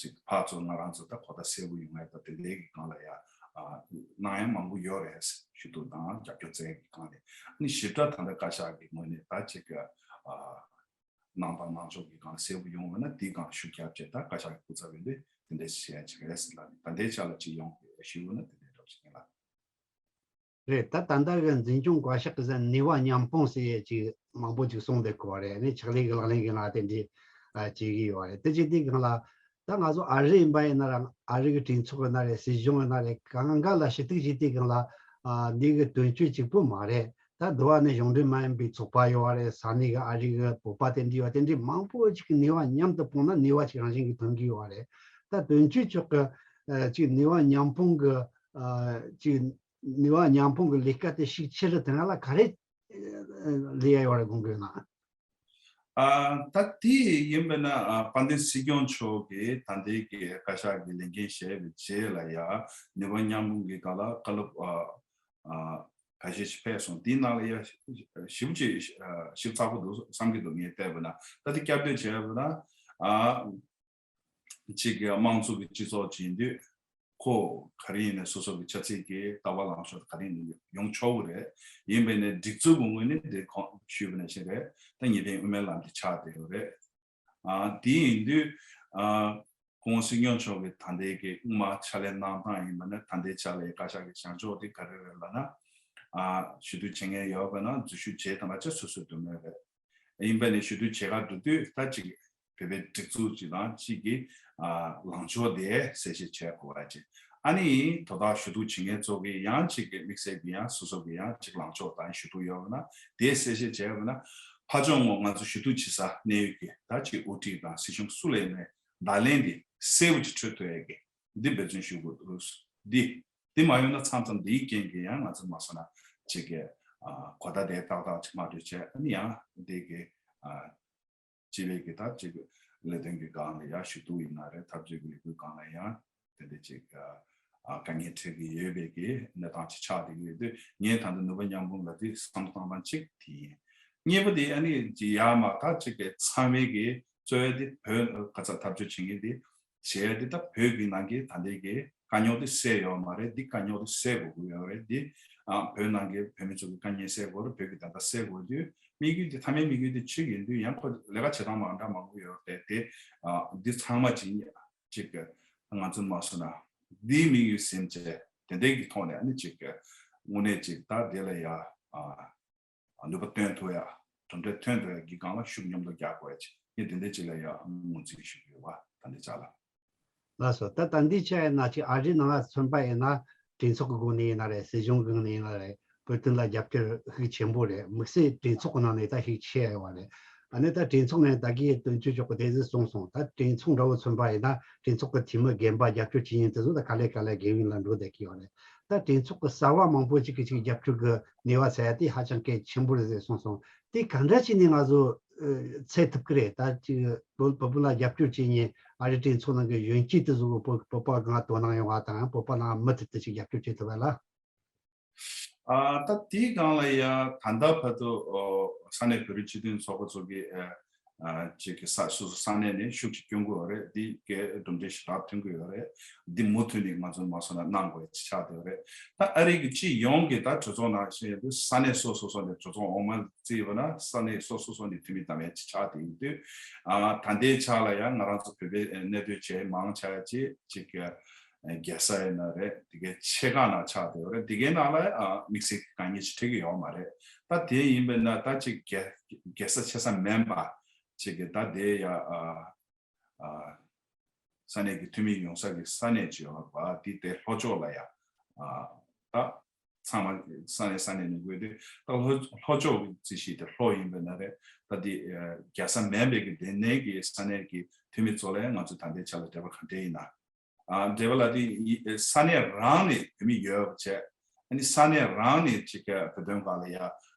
ཅིག་ཕར་ཚུར་ང་རང་ཚོ་ད་གོ་བརྡ་གསལ་པོ་ཡོང་ཡ་ད་དེ་འདྲའི་གི་སྒང་ལ་ཡ་ཨ་གནང་ཡ་མང་པོ་ཡོད་རེད། ཞུ་གཏུག་དང་རྒྱབ་སྐྱོར་བཙལ་གི་སྒང་ནས་ཨ་ནི་ཞིབ་ཕྲ་ད་ལྟ་བཀའ་ཤག་གི་ངོས་ནས་ད་ཅིག་གི་ཨ་གནང་སྟངས་གནང་ཕྱོགས་ཀྱི་སྒང་གསལ་པོ་ཡོང་བ་ན་དེའི་སྒང་ཤུགས་རྒྱབ་བྱས་ད་བཀའ་ཤག་གི་སྐུ་ཚབ་ཡིན་དུས་དེ་འདྲ་བྱེད་ཡ་ཅིག་རེད་ཟེར་ལབ་ནས་ད་ལྟའི་ཆ་ལ་ཅིག་ཡོང་གི་ཞུས་པ་ན་དེ་འདྲའི་འདྲ་པོ་ཞིག་ཡིན་ལ། རེད། ད་ད་ལྟ་གི་འཛིན་སྐྱོང་བཀའ་ཤག་གི་ཟེར་ནུས་པ་མཉམ་སྤུངས་ཟེར་ཡས་ཅིག་མང་པོ་ཅིག་གསུངས་བསྡད་ཀྱི་ཡོད་རེད། ནི་ཕྱག་ལས་ཀྱི་ལག་ལེན་གྱི་ནང་དེ་འདྲའི་ཨ་བྱེད་ཀྱི་ཡོད་རེད། དེ་བྱེད་དུས་སྒང་ལ་ད་ང་ཚོ་ཨ་རི་ཡིན་པ་ཡིན་ན་རང་ཨ་རི་གི་གྲོས་ཚོགས་ཡིན་ན་རེད། སྲིད་གཞུང་ཡིན་ན་རེད། གང་ག་ལ་ཞུ་གཏུག་བྱེད་དུས་སྒང་ལ་ཨ་འདི་གི་དོན་གཅོད་གཅིག་པུ་མ་རེད། ད་འདི་བ་ནི་གཞུང་འབྲེལ་མ་ཡིན་པའི་ཚོགས་པ་ཡོད་རེད། ས་གནས་གི་ཨ་རི་གི་བོད་པ་དེ་འདྲ་ཡོད། དེ་འདྲའི་མང་པོ་ཅིག་གི་ནུས་པ་མཉམ་དུ་སྤུངས་ན་ནུས་པ་ཅིག་རང་བཞིན་གྱིས་ཐོན་གྱི་ཡོད་རེད། ད་དོན་གཅོད་ཕྱོགས་ཀྱི་ཨ་ཅིག་ནུས་པ་མཉམ་སྤུངས་ཀྱི་ཨ་ཅིག་ནུས་པ་མཉམ་སྤུངས་ཀྱི་ལས་ཀ་དེ་ཤུགས་ཆེ་རུ་བཏང་ཡ་ལ་ག་རེ་ལས་ཡ་ཡོད་རེད་དགོངས་ཀྱི་ཡོད་ན། ཨ་ད་དེ་ཡིན་པས་ན་ཨ་དཔལ་ལྡན་སྲིད་སྐྱོང་མཆོག་གིས་ད་ལྟའི་གི་བཀའ་ཤག་གི་ལས་འགན་བཞེས་པའི་རྗེས་ལ་ཡ་ནུས་པ་མཉམ་སྤུངས་ཀྱི་སྒང་ལ་བཀའ་སློབ་ཨ་ཨ་ཁ་ཤས་ཤིག་ཕེབས་སོང་། དེའི་ནང་ལ་ཡ་ཞིབ་ཅིག་ཨ་ཞིབ་ཚགས་པོ་འདུག་བསམ་གྱི་འདུག་ངས་བལྟས་པ་ན་ད་དེ་བསྐྱར་ཟློས་བྱས་པ་ན་ཨ། གཅིག་གི་དམངས་གཙོ་གི་སྤྱི་ཚོགས་ཅིག་ཡིན་དུས་ཁོ་ག་རེ་ཡིན་ནའི་སོ་སོ་གི་ཆབ་སྲིད་ཀྱི་ལྟ་བ་ལངས་ཕྱོགས་ག་རེ་ཡིན་ནའི་ཡོང་ཆོག་གི་རེད། ཡིན་པས་ནས་སྒྲིག་འཛུགས་ཀྱི་ངོས་ནས་འདིར་གོང་ཞུས་པ་ནང་བཞིན་རེད། ད་ངེས་གཏན་དབུ་མའི་ལམ་དེ་ཆགས་བསྡད་ཡོད་རེད། ཨ་དེ་ཡིན་དུས་ཨ་སྐུ་ངོ་སྲིད་སྐྱོང་མཆོག་གིས་ད་ལྟའི་གི་སྔོན་མ་ཕྱག་ལས་གནང་སྟངས་ཡིན་པ་ན་ད་ལྟའི་ཆ་ལ་བཀའ་ཤག་གི་བྱ་ཕྱོགས་དེ་ག་རེ་རེད་ལབ་ན། ཨ་ཞུ་གཏུག་བྱེད་མཁན་ཡོད་པ་ན་འཛུལ་ཞུགས་བྱེད་དང་པ་ཆ་སོ་སོའི་འདོད་མོས་རེད། ཡིན་པ་ནི་ཞུ་གཏུག་བྱེད་ག་འགྲོ་དུས་ད་ཅིག་བོད་པའི་སྒྲིག་འཛུགས་ཅིག་དང་གཅིག་གི་ཨ་ལངས་ཕྱོགས་དེ་གསལ་བཤད་བྱེད་དགོས་པ་ཅིག་ཨ་ནི་དོ་བདག་ཞུ་གཏུག་བྱེད་མཁན་ཚོ་གི་ཡང་གཅིག་གི་དམིགས་བསལ་གྱི་ཡང་སོ་སོ་གི་ཡང་གཅིག་ལངས་ཕྱོགས་དང་ཞུ་གཏུག་ཡོད་པ་ན་དེ་གསལ་བཤད་བྱས་པ་ན་ཕར་ཕྱོགས་ངོ་ང་ཚོ་ཞུ་གཏུག་བྱེད་ས་གནས་ཡུལ་གྱི་ད་ཅིག་དབུ་ཁྲིད་དང་སྲིད་གཞུང་སུ་ལ་ཡིན་ནའི་བརྡ་ལན་དེ་གསལ་པོ་ཅིག་འཕྲོད་ཐུབ་ཡས་ཀྱི་འདི་འབད་བརྩོན་ཞུ་དགོས་འདུག་འདི་འདི་མ་ཡོང་ན་མཚམས་མཚམས་འདིའི་རྐྱེན་གྱིས་ཡང་ང་ཚོ་མ་སོང་ན་ཅིག་གི་ཨ་གོ་བརྡ་དེ་ཏག་ཏག་ཅིག་མ་སྤྲོད་བྱས་ཨ་ནི་ཡང་འདི་གི་ཨ་སྤྱི་པའི་གི་ད་ཅིག་ལས་དོན་གྱི་སྒང་ལ་ཡང་ཞུ་གཏུག་ཡིན་ན་རེད། འཐབ་ཇུས་ཀྱི་ལས་འགུལ་སྒང་ལ་ཡང་དེ་འདྲ་ཅིག་ཨ་དཀའ་ངལ་འཕྲད་ཀྱི་ཡོད་པའི་གི་གནས་སྟངས་ཅིག་ཆགས་བསྡད་ཀྱི་ཡོད་དུས་ངས་ད་ལྟ་ནུས་པ་མཉམ་སྤུངས་ལ་དེ་བསམ་བློ་བཏང་སྟངས་གཅིག་དེ་ཡིན། གཉིས་པ་དེ་ཨ་ནི་ཅིག་ཡར་མར་ད་ཅིག་གི་ཚང་མའི་གི་གཙོ་བོ་དེ་བོད་ག་ཚ་འཐབ་ཇུས་བྱེད་མཁན་དེ་བྱས་ཏེ་ད་བོད་ཀྱི་ནང་གི་ད་ལྟའི་གི་དཀའ་རྙོག་དེ་སེལ་ཡོད་མ་རེད། འདི་དཀའ་རྙོག་དེ་སེལ་དགོས་ཀྱི་ཡོད་རེད། འདི་ཨ་བོད་ནང་གི་བོད་མི་ཚོ་གི་དཀའ་ངལ་སེལ་དགོས་རེད། བོད་ཀྱི་ད་ལྟ་སེལ་དགོས་དུས་དམིགས་ཡུལ་དེ་མཐའ་མའི་དམིགས་ཡུལ་དེ་གཅིག་ཡིན་དུས་ཡང་ཁོ་ལས་ཀ་བྱེད་སྟངས་མ་འདྲ་མང་པོ་ཡོད་རེད་དེ། ཨ་འདི་ཚང་མ་ཅིག་ཅིག་ང་ཚོ་མ་སོང་ན་འདིའི་དམིགས་ཡུལ་ཟིན་བྱས་དེ་འདྲའི་གི་ཐོག་ནས་ཨ་ནི་ཅིག་དངོས་གནས་ཅིག་ད་དེ་ལ་ཡ་ཨ། ནུས་པ་བཏོན་ཐུབ་ཡ། གྲུབ་འབྲས་ཐོན་ཐུབ་ཡ་གི་སྒང་ལ་ཤུགས་མཉམ་དུ་རྒྱག་དགོས་ཡ་ཅིག་ངས་དེ་འདྲ་ཅིག་ལ་ཡ་སྔོན་རྩིས་ཞུ་གི་ཡོད་པ་ད་འདི་ཆ་ལ། ལགས་སོ། ད་ད་འདི་ཆ་ཡིན་ན་ཅིག་ཨ་རིའི་ནང་ལ་མཚོན་པ་ཡིན་ན་གྲོས་ཚོགས་ཀྱི་སྒོ་ནས་ཡིན་ན་རེད། སྲིད་གཞུང་གི་ངོས་ནས་ཡིན་ན་རེད། བོད་དོན་ལ་རྒྱབ་སྐྱོར་ཤུགས་ཆེན་པོ་རེད། དམིགས་བསལ་གྲོས་ཚོགས་ཀྱི་ནང་ནས་ད་ཤུགས་ཆེ་ཡོད་པ་རེད། ཨ་ནི་ད་གྲོས་ཚོགས་ནས་ད་གིན་དོན་གཅོད་མཆོག་གིས་དེ་ཟིག་གསུངས་སོང་། ད་གྲོས་ཚོགས་འདྲ་བོ་མཚོན་པ་ཡིན་ན་གྲོས་ཚོགས་ཀྱི་འཐུས་མི་རྒན་པ་རྒྱབ་སྐྱོར་བྱེད་མཁན་དེ་ཚོ་ད་ག་ལེ་ག་ལེ་རྒན་ཡོལ་ལ་འགྲོ་བསྡད་ཀྱི་ཡོད་རེད། ད་གྲོས་ཚོགས་ཀྱི་གསར་བ་མང་པོ་ཅིག་གིས་ཅིག་རྒྱབ་སྐྱོར་གྱི་ནུས་པ་ཟེར་ཡ་དེ་ཧ་ཅང་གལ་ཆེན་པོ་རེད་ཟེར་གསུངས་སོང་། དེ་ག་འདྲ་བྱས་ནས་ང་ཚོ་ཨ་འཚོལ་ཐུབ་ཀྱི་རེད། ད་ཅིག་བོད་བོད་པ་ལ་རྒྱབ་སྐྱོར་བྱེད་མཁན་ཨ་རི་གྲོས་ཚོགས་ནང་གི་གཞོན་སྐྱེས་དེ་ཚོ་བོད་བོད་པ་སྒང་དོ་སྣང་ཡོང་བ་དང་བོད་པ་ནང་མུ་མཐུད་དུ་ཅིག་རྒྱབ་སྐྱོར་བྱེད་ཐུབ་པ་ལ། ཨ་ད་དེའི་སྒང་ལ་ཡ་ད་ལྟ་བར་དུ་ཨོ་ས་གནས་བོད་རིགས་སྤྱི་མཐུན་ཚོགས་པ་ཚོ་གིས་ཨ་ཨ་ཅིག་གི་ས་སོ་སོ་ས་གནས་ནས་ཤུགས་ཅིག་སྐྱོན་གྱི་ཡོད་རེད། འདི་གའི་གྲུབ་འབྲས་ཞེ་དྲག་ཐོན་གྱི་ཡོད་རེད། འདི་མུ་མཐུད་ནས་ང་ཚོ་མ་སོང་ན་གནང་དགོས་ཅིག་ཆགས་བསྡད་ཡོད་རེད། ད་ཨ་རི་གི་སྤྱི་ཡོངས་ཀྱི་ད་གྲོས་ཚོགས་ནང་བཞིན་ཡིན་དུས་ས་གནས་སོ་སོ་སོ་ནས་གྲོས་ཚོགས་འོག་མ་བརྩིས་པ་ན་ས་གནས་སོ་སོ་སོ་ནས་འཐུས་མི་བདམས་ཡ་ཅིག་ཆགས་བསྡད་ཡོད་དུས་ཨ་ད་ལྟའི་ཆ་ལ་ཡང་ང་རང་ཚོ་བོད་པའི་གནས་སྡོད་བྱེད་མང་ཆེ་བ་ཅིག་ཅིག་གི་རྒྱལ་ས་ཡིན་ན་རེད། དེ་གའི་ཆེ་ཁག་ནང་ཆགས་བསྡད་ཡོད་རེད། དེ་གའི་ནང་ལ་ཨ་དམིགས་བསལ་གྱི་དཀའ་ངལ་ཞིག་འཕྲད་ཀྱི་ཡོད་མ་རེད། ད་དེ་ཡིན་པས་ན་ད་ཅིག་རྒྱལ་རྒྱལ་ས་ཆེ་ས་མིན་པ་ཅིག་གི་ད་དེ་ཡ་ཨ་ཨ་ས་གནས་ཀྱི་འཐུས་མི་ཡོང་ས་གི་ས་གནས་ཅིག་ཡོད་པ་དེ་དེ་ལྷོ་ཕྱོགས་ལ་ཡ་ཨ་ད་ཚང་མ་ས་གནས་ས་གནས་ནས་དགོས་དུས་ད་ལྷོ་ལྷོ་ཕྱོགས་ཀྱི་རྩིས་གཞི་དེ་ལྷོ་ཡིན་པས་ན་རེད། ད་དེ་ཨ་རྒྱལ་ས་མིན་པའི་གི་དེ་ནས་ཀྱི་ས་གནས་ཀྱི་འཐུས་མི་ཚོ་ལ་ཡང་ང་ཚོ་ད་ལྟའི་ཆ་ལ་འབྲེལ་བ་ག་འདྲས་ཡིན་ན། ཨ་འབྲེལ་བ་ལ་དེ་ཡི་ས་གནས་རང་ནས་བོད་མི་ཡོད་པ་བྱས། ཨ་ནི་ས་གནས་རང་ནས་ཅིག་བོད་དོན་སྒང་ལ་ཡ་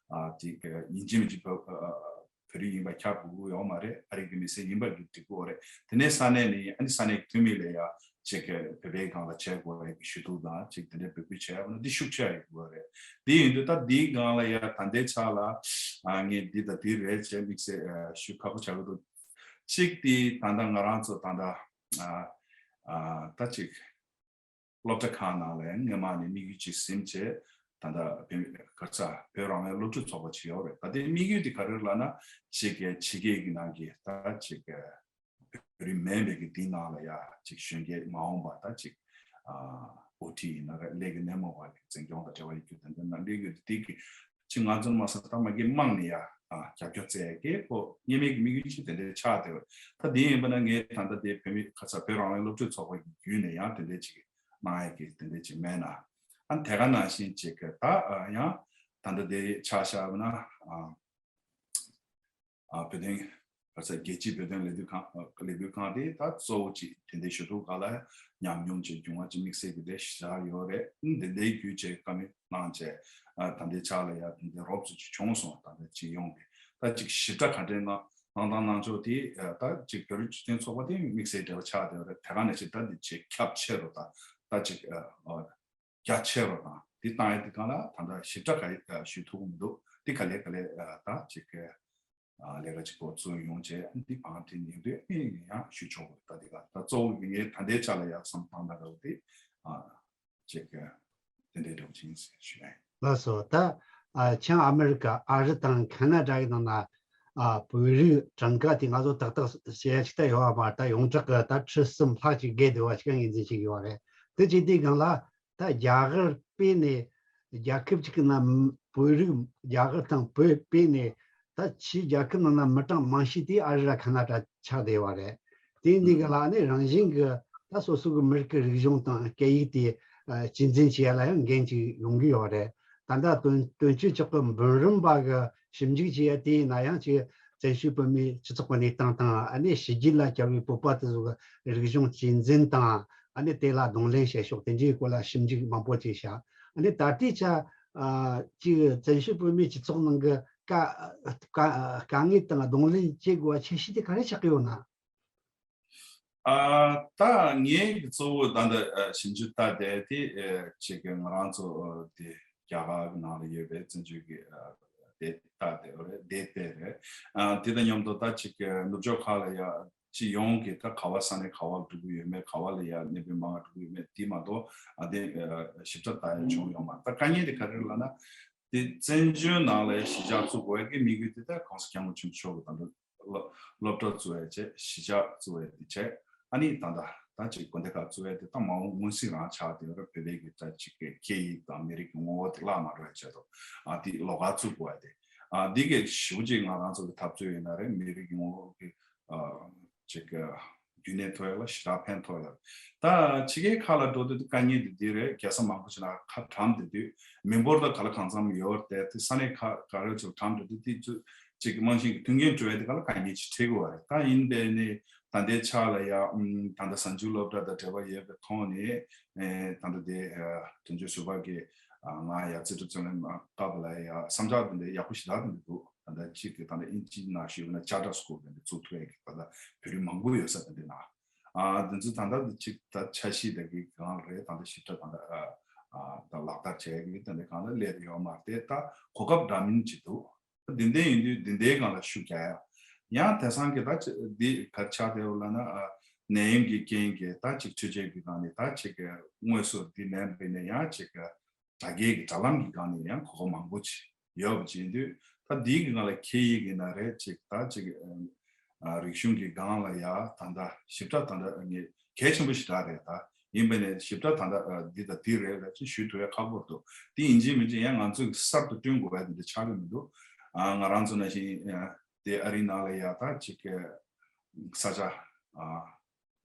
ཅིག་ཡིན་གཅིག་མིན་གཅིག་བོད་བོད་རིགས་ཡིན་པ་ཁྱབ་དགོས་ཀྱི་ཡོད་མ་རེད། ཨ་རི་གི་མི་སེར་ཡིན་པ་འགྲིག་གི་ཡོད་རེད། དེ་ནས་ས་གནས་ནས་ཨ་ནི་ས་གནས་ཀྱི་འཐུས་མི་ལ་ཡ་ཅིག་བོད་པའི་སྒང་ལ་བྱེད་དགོས་རེད་ཞུ་གཏུག་དང་ཅིག་དེ་འདྲའི་འབོད་སྐུལ་བྱས་ཡོད་ན་འདི་ཤུགས་ཆེ་ཡོད་དགོས་རེད། དེ་ཡིན་དུས་ད་འདིའི་སྒང་ལ་ཡ་ད་ལྟའི་ཆ་ལ་ངས་འདི་དང་འདི་རེད་ཅེས་དམིགས་བསལ་ཞུ་ཁག་པོ་ཆགས་ཀྱི་འདུག་གཅིག་དེ་ད་ལྟ་ང་རང་ཚོ་ད་ལྟ་ད་ཅིག་སློབ་གྲྭ་ཁག་ནང་ལ་སྔོན་མ་ནས་དམིགས་ཡུལ་ཅིག་ཟིན་བྱས་ད་ལྟ་བོད་ག་ས་བོད་རང་དབང་སློབ་ཕྲུག་ཚོགས་པ་ཅིག་ཡོད་རེད། ད་ལྟའི་དམིགས་ཡུལ་དེ་ག་རེ་ལབ་ན་ཅིག་ཕྱི་རྒྱལ་གྱི་ནང་གི་ད་ཅིག་བོད་རིགས་མིན་པའི་གི་དེའི་ནང་ལ་ཡ་ཅིག་གཞོན་སྐྱེས་མ་འོངས་པ་ད་ཅིག་ཨོ་ཊི་ཡིན་ན་རེད། ལས་ཀྱི་སྣེ་མོ་བ་གི་འཛིན་སྐྱོང་དང་འབྲེལ་བ་ཡོད་རྒྱུ་དེ་འདྲ་ན་ལས་ཀྱི་དེ་གི་ཅིག་ང་ཚོ་མ་ཟད་ད་མ་གི་དམངས་ནས་ཡ་རྒྱབ་སྐྱོར་བཙལ་ཡ་གི་ཁོ་སྔོན་མའི་གི་དམིགས་ཡུལ་ཅིག་དེ་འདྲའི་ཆགས་བསྡད་པ་རེད། ད་དེ་ཡིན་པ་ན་ངས་ད་ལྟ་དེ་བོད་མི་ཁ་ཚ་བོད་རང་དབང་སློབ་ཕྲུག་ཚོགས་པ་གི་བརྒྱུད་ནས་ཡང་དེ་འདྲའི་ཅིག་གནང་ཡ་གི་དེ་འདྲའི་ཅིག་མེད་ན། ཨ་དེ་ག་ནང་བཞིན་ཅིག་གི་ད་ཡང་ད་ལྟ་དེ་ཆ་བཞག་པ་ན། ཨ་བོད་དོན་བར་ས་རྒྱལ་སྤྱིའི་བོད་དོན་ལས་དོན་ཁང་ལས་འགུལ་ཁང་དེ་ད་གཙོ་བོ་ཅིག་དེ་འདྲའི་ཞུ་གཏུག་སྒང་ལ་ཉམས་མྱོང་ཅིག་འབྱུང་བ་ཅིག་དམིགས་བསལ་གྱི་དེ་ཞིག་ཡོད་རེད། འདི་འདྲའི་བརྒྱུད་བྱས་བཀའ་མོལ་གནང་བྱས་ད་ལྟའི་ཆ་ལ་ཡ་དེ་འདྲའི་རོབ་ཙམ་ཅིག་བྱུང་སོང་། ད་ལྟ་སྤྱི་ཡོངས་ཀྱི་ད་ཅིག་ཞིབ་ཕྲ་ག་འདྲའི་གནང་གནང་སྟངས་གནང་ཕྱོགས་དེ་ད་ཅིག་བོད་རིགས་སྤྱི་མཐུན་ཚོགས་པ་དེ་དམིགས་བསལ་འབྲེལ་བ་ཆགས་བསྡད་ཡོད་རེད། དེ་ག་ནང་བཞིན་ད་འདི་ཆེས་ཁྱབ་ཆེ་རུ་དང་ད་ཅིག་རྒྱ་ཆེ་རུ་དང་དེ་བཏང་ཡ་དེ་གང་ལ་ད་ལྟ་ཞིབ་ཕྲ་ག་ཞུ་ཐུབ་ཀྱི་མི་འདུག་དེ་ག་ལེ་ག་ལེ་ད་ཅིག་ལས་ཀ་ཅིག་འགོ་བཙུགས་ཡོང་བྱས་འདི་བང་དེ་ཉིན་དུ་ཨེ་ཡང་ཞུ་ཆོག་གི་ད་དེ་ག་ད་གཙོ་བོ་ངས་ད་ལྟའི་ཆ་ལ་ཡ་བསམ་བཏང་ད་རེད་དེ་ཅིག་དེ་འདྲའི་འགྲོ་ཆིན་ཟེར་ཞུ་ཡ་ཡིན། ལགས་སོ། ད་ཨ་བྱང་ཨ་མི་རི་ཀ་ཨ་རི་དང་ཁ་ན་ཌ་གི་ནང་ན་ཨ་བོད་རིགས་གྲངས་ཀ་དེ་ང་ཚོ་ཏག་ཏག་བཤད་ཡ་ཅིག་ད་ཡོད་པ་མ་རེད། ད་ཡོངས་གྲགས་ཀྱི་ད་ཁྲི་གསུམ་ལྷག་ཅིག་བརྒལ་བསྡད་པ་ཞིག་ངོས་འཛིན་བྱེད་ཀྱི་ཡོད་རེད། དེ་བྱེད་དུས་སྒང་ལ་ད་རྒྱ་གར་སྤེལ་ནས་རྒྱལ་ཁབ་ཅིག་གི་ནང་བོད་རིགས་རྒྱ་གར་དང་བོད་སྤེལ་ནས་ད་ཕྱིའི་རྒྱལ་ཁབ་ནང་ན་མི་གྲངས་མང་ཤོས་དེ་ཨ་རི་ར་ཁ་ན་ཌ་ཆགས་བསྡད་པ་རེད། དེ་འདི་གི་ལ་ནི་རང་བཞིན་གྱི་ད་སོ་སོ་གི་མི་རིགས་ཀྱི་རིག་གཞུང་དང་སྐད་ཡིག་དེ་ཨ་གཅེས་འཛིན་བྱེད་ཡ་ལ་ཡང་འགན་ཅིག་ཡོང་གི་ཡོད་རེད། ད་ལྟ་དོན་དོན་གཅོད་ཆོག་གི་འབུམ་རམས་པ་གི་ཞིབ་འཇུག་བྱེད་ཡ་དེ་ཡིན་ན་ཡང་ཅིག་བཙན་བྱོལ་བོད་མིའི་སྤྱི་ཚོགས་ཀྱི་གནས་སྟངས་དང་ཨ་ནི་ཕྱི་རྒྱལ་ལ་བསྐྱལ་བའི་བོད་པ་དེ་ཚོ་གི་རིག་གཞུང་གཅེས་འཛིན་དང་ཨ་ནི་དེ་ལ་གདོང་ལེན་བྱེད་ཕྱོགས་དེ་འདྲའི་སྐོར་ལ་ཞིབ་འཇུག་མང་པོ་བྱས་ཤག་ཨ་ནི་ད་ལྟའི་ཆ་ཨ་ཅིག་བཙན་བྱོལ་བོད་མིའི་སྤྱི་ཚོགས་ནང་གི་དཀའ་དཀའ་དཀའ་ངལ་དང་གདོང་ལེན་བྱེད་དགོས་པ་ཆེ་ཤོས་དེ་ག་རེ་ཆགས་ཀྱི་ཡོད་ན། ཨ་ད་ངའི་གཙོ་བོ་ད་ལྟ་ཨ་ཞིབ་འཇུག་ལྟ་བསྡད་དེ་ཨ་ཅིག་གི་ང་རང་ཚོ་ཨ་དེ་རྒྱ་གར་གྱི་ནང་ལ་ཡོད་པའི་བཙན་བྱོལ་གྱི་ཨ་དེ་ལྟ་བསྡད་རེད། དེ་དེ་རེད། ཨ་དེ་དང་མཉམ་དུ་ད་ཅིག་གི་ནུབ་ཕྱོགས་ཁག་ལ་ཡ་སྤྱི་ཡོངས་ཀྱི་ད་ག་བ་ས་གནས་ག་བ་ལ་འགྲོ་གི་ཡོད་མེད། ག་བ་ལ་ཡ་གནས་སྤོས་མང་བ་འགྲོ་གི་ཡོད་མེད་དེ་མ་གཏོགས་ཨ་དེ་ཨ་ཞིབ་ཕྲ་ལྟ་ཡ་བྱུང་ཡོད་མ་རེད། ད་དཀའ་ངལ་དེ་ག་རེ་ལབ་ན། དེ་བཙན་བྱོལ་ནང་ལ་གཞིས་ཆགས་བཙུགས་དགོས་ཀྱི་དམིགས་ཡུལ་དེ་ད་༸གོང་ས་༸སྐྱབས་མགོན་ཆེན་པོ་མཆོག་གི་ད་ལྟ་སློབ་སློབ་གྲྭ་བཙུགས་ཡ་བྱས། གཞིས་ཆགས་བཙུགས་ཡ་དེ་བྱས། ཨ་ནི་ད་ལྟ་ད་ཅིག་དགོན་སྡེ་ཁག་བཙུགས་ཡ་དེ་ད་མ་འོངས་མངོན་གསལ་རང་ཆགས་དེ་ར་བོད་པའི་གི་ད་ཅིག་གི་སྐད་ཡིག་དང་མི་རིགས་ཀྱི་ངོ་བོ་དེ་བརླག་མ་འགྲོ་ཡ་ཆེད་དུ་ཨ་དེ་ལོགས་ཀ་བཙུགས་དགོས་ཡ་དེ་ཨ་འདི་གའི་ཞེ་པོ་ཅིག་ང་རང་ཚོ་གི་འཐབ་རྩོད་ཡིན་ན་རེད། མི་རིགས་ཀྱི་ངོ་བོ་གི་ཨ་ཅིག་རྒྱུན་གནས་ཐོབ་ཡ་ལ་ཞེ་དྲག་ཕན་ཐོགས་ཡོད། ད་ཕྱི་རྒྱལ་ཁག་ལ་འགྲོ་དུས་དཀའ་ངལ་འདི་འདི་རེད། རྒྱལ་ས་མང་པོ་ཞིག་ན་ཁ་གྲམ་བསྡད་དུས་མི་འབོར་དང་ག་ལ་གང་འཚམ་ཡོད་རེད། དེ་ས་གནས་ཁག་ག་རེ་ཚོ་གྲམ་བསྡད་དུས་དེ་ཚོ་ཅིག་རྨང་གཞི་གི་མཐུན་རྐྱེན་སྤྲོད་ཡ་དེ་ག་ལ་དཀའ་ངལ་ཅིག་འཕྲད་ཀྱི་ཡོད་རེད། ད་ཡིན་པས་ནི་ད་ལྟའི་ཆ་ལ་ཡ་ཨུམ་ད་ལྟ་གཟའ་མཇུག་སློབ་གྲྭ་དང་འབྲེལ་བ་ཡོད་པའི་ཐོག་ནས་ཨེ་ད་ལྟ་དེ་ཨ་དོན་གཅོད་ཟུར་པ་གིས་ཨ་ང་ཡ་རྩིས་སྤྲོད་རྩོད་ལེན་སྐབས་ལ་ཡ་བསམ་འཆར་དེ་འདྲ་ཡག་པོ་ཞེ་དྲག་དེ་འདྲ་འདུག་ད་ལྟ་གཅིག་གི་ད་ལྟ་ཨིན་ཇི་ནང་ཞུས་པ་ན་ཅར་ཊར་སི་ཀུལ་དེ་འདྲ་བཙུགས་ཐུབ་ཡ་གི་ད་ལྟ་བོད་རིགས་མང་པོ་ཡོད་ས་དེ་འདྲ་ན། ཨ་དེ་ཚོ་ད་ལྟ་དེ་གཅིག་ད་འཆར་གཞི་དེ་གི་སྒང་རེད། ད་ལྟ་ཞིབ་ཕྲ་ད་ལྟ་ཨ་ཨ་ད་ལག་བསྟར་བྱས་ཡ་གི་དེ་འདྲ་སྒང་ལ་སླེབས་ཡོད་མ་རེད། ད་གོ་སྐབས་འདྲ་མིན་ཅིག་འདུག་འདི་འདྲ་ཡིན་དུས་འདི་འདྲའི་སྒང་ལ་ཤུགས་རྒྱག་ཡ། ཡང་དེང་སང་གི་ད་ཅི་འདི་ག་རེ་ཆགས་བསྡད་ཡོད་ལབ་ན་ཨ་ནད་ཡམས་ཀྱི་རྐྱེན་གྱིས་ད་ཅིག་འཕྲུལ་ཆས་ཀྱི་སྒང་ནས་ད་ཅིག་གི་དངོས་སུ་འདི་མེད་པ་ཡིན་ན་ཡང་ཅིག་གི་དྲ་རྒྱའི་གི་དྲ་ལམ་གྱི་སྒང་ནས་ཡང་གོ་སྐབས་མང་པོ་ཅིག་ཡོད་པ་བྱེད་དུས། ད་འདིའི་གི་སྒང་ལ་ཁེ་ཡི་གི་ན་རེད། ཅིག་ད་ཅིག་ཨ་རིག་གཞུང་གི་སྒང་ལ་ཡ་ད་ལྟ་ཞིབ་ཕྲ་ད་ལྟ་ངས་གལ་ཆེན་པོ་ཞིག་རག་རེད། ད་ཡིན་པ་ནས་ཞིབ་ཕྲ་ད་ལྟ་ཨ་འདི་དང་འདི་རེད་ལ་ཅིག་ཞུ་ཐུབ་ཡ་ཁག་པོ་འདུག་དེ་ཡིན་གཅིག་མིན་གཅིག་ཡང་ང་ཚོས་གསར་དུ་བསྐྲུན་དགོས་པ་དེ་འདྲ་ཆགས་ཀྱི་མི་འདུག་ཨ་ང་རང་ཚོ་ནང་བཞིན་ཨ་དེ་ཨ་རིའི་ནང་ལ་ཡ་ད་ཅིག་ས་ཆ་ཨ་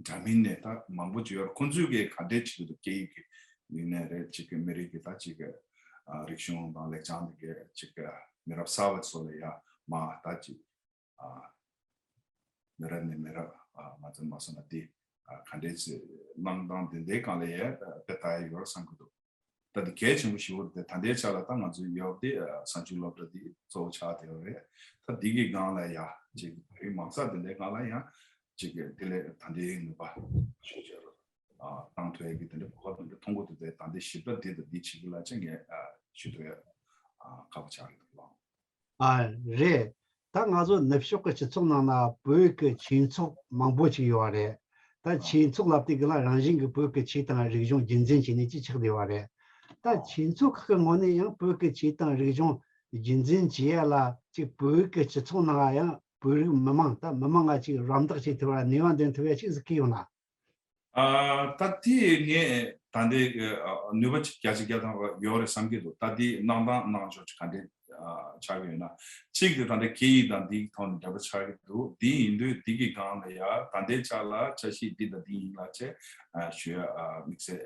འདྲ་མིན་ནས་ད་མང་པོ་ཅིག་ཡོད་རེད། ཁོང་ཚོས་གི་ག་འདྲས་བྱེད་ཀྱི་འདུག་སྐད་ཡིག་གི་ཡིན་ནའི་རེད། ཅིག་གི་མི་རིགས་ཀྱི་ད་ཅིག་གི་ཨ་རིག་གཞུང་དང་ལེགས་བྱང་དེ་གི་ཅིག་གི་མི་རབས་གསར་བ་ཚོ་ལ་ཡ་མ་ད་ཅིག་ཨ་མི་རབས་ནས་མི་རབས་ཨ་མ་ཚད་མ་སོང་ན་དེ་ཨ་ག་འདྲས་ཅིག་གནང་སྟངས་དེ་འདྲའི་སྒང་ལ་ཡ་དཔེ་ལྟ་ཡ་ཡོད་རེད་བསམ་གྱི་འདུག་ད་ ད་དེ་གལ་ཆེན་པོ་ཞིག་རེད། དེ་ད་ལྟའི་ཆ་ལ་ད་ང་ཚོའི་ཡོད་དེ་གསར་འགྱུར་སློབ་གྲྭ་དེ་གཙོ་བོ་ཆགས་བསྡད་ཡོད་རེད། ད་འདི་གི་སྒང་ལ་ཡ་ཅིག་བོད་མང་ཚོགས་དེ་འདྲའི་སྒང་ལ་ཡང་ཅིག་དེ་ལས་ད་ལྟའི་ནུས་པ་ཞུ་བྱ་རུ་བཏང་ཐུབ་ཡ་གི་དེ་འདྲའི་གོ་སྐབས་དེ་འདྲ་མཐོང་གི་འདུག་དེ་ད་ལྟའི་ཞིབ་ཕྲ་དེ་དང་འདི་བྱེད་ཀྱི་ལ་ཅིག་ངས་ཞུ་ཐུབ་ཡ་ཁག་པོ་ཆགས་ཀྱི་འདུག་ལགས། ཨ། རེད། ད་ང་ཚོ་ནུབ་ཕྱོགས་ཀྱི་སྤྱི་ཚོགས་ནང་ན་བོད་ཀྱི་ཆོས་ཚོགས་མང་པོ་ཅིག་ཡོད་པ་རེད། ད་ཆོས་ཚོགས་ལབ་དུས་ཀྱི་ལ་རང་བཞིན་གྱི་བོད་ཀྱི་ཆོས་དང་རིག་གཞུང་རྒྱུན་འཛིན་བྱས་ནས་ཅིག་ཆགས་བསྡད་པ་རེད། ད་ཆོས་ཚོགས་ཁག་གི་ངོས་ནས་ཡང་བོད་ཀྱི་ཆོས་དང་རིག་གཞུང་རྒྱུན་འཛིན་བྱེད་ཡ་ལ་ཅིག་བོད་ཀྱི་སྤྱི་ཚོགས་ནང་ལ་ཡང་བོད་རིགས་མི་མང་ད་མི་མང་ང་ཅིག་རམ་འདེགས་བྱེད་ཐུབ་པ་ནུས་པ་འདོན་ཐུབ་ཡ་ཅིག་གཟིགས་ཀྱི་ཡོད་ན། ཨ། ད་དེ་ངས་ད་ལྟའི་ཨ་ནུས་པ་ཅིག་བརྒྱ་ཆ་བརྒྱ་ཐམ་པ་ཡོད་རེད་བསམ་གྱི་འདུག་ད་དེ་གནང་སྟངས་གནང་ཕྱོགས་ཅིག་ག་འདྲས་ཨ་ཆགས་ཀྱི་ཡོད་ན། གཅིག་དེ་ད་ལྟ་སྐད་ཡིག་དང་འདིའི་ཐོག་ནས་འབྲེལ་བ་ཆགས་ཀྱི་འདུག་དེ་ཡིན་དུས་འདི་གི་སྒང་ལ་ཡ་ད་ལྟའི་ཆ་ལ་འཆར་གཞི་འདི་དང་འདི་ཡིན་ལ་བྱས་ཨ་ཞུ་ཡ་ཨ་དམིགས་བསལ་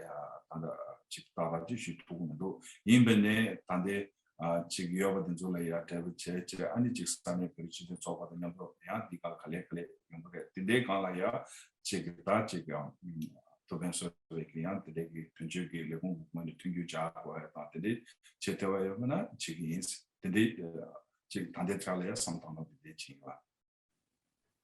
ཨ་ད་ལྟ་ཅིག་ཏག་ཏག་ཅིག་ཞུ་ཐུབ་ཀྱི་མི་འདུག་ཡིན་པ་ནས་ད་ལྟའི་ཨ་ཅིག་ཡོད་པ་དེ་ཚོ་ལ་ཡ་འབྲེལ་བ་བྱས་བྱས་ཨ་ནི་ཅིག་ས་གནས་བོད་རིགས་སྤྱི་མཐུན་ཚོགས་པ་དང་མཉམ་དུ་ཡང་འདི་ག་ལ་ག་ལེ་ག་ལེ་ཡོང་གི་རེད། དེ་འདྲའི་སྒང་ལ་ཡ་ཅིག་གི་ད་ཅིག་ཡང་ཐུགས་ཕན་གསོས་པའི་གི་ཡང་དེ་འདྲའི་གི་དོན་གཅོད་ཀྱི་ལས་ཁུངས་ཀྱི་ངོས་ནས་མཐུན་འགྱུར་བྱ་དགོས་ཡ་དང་དེ་འདྲའི་བྱེད་ཐུབ་པ་ཡོད་མེད་ན་བྱེད་ཀྱི་ཡིན། དེ་འདྲའི་ཅིག་ད་ལྟའི་ཆ་ལ་ཡ་བསམ་བཏང་ན་དེ་འདྲའི་ཅིག་ཡིན་ལ།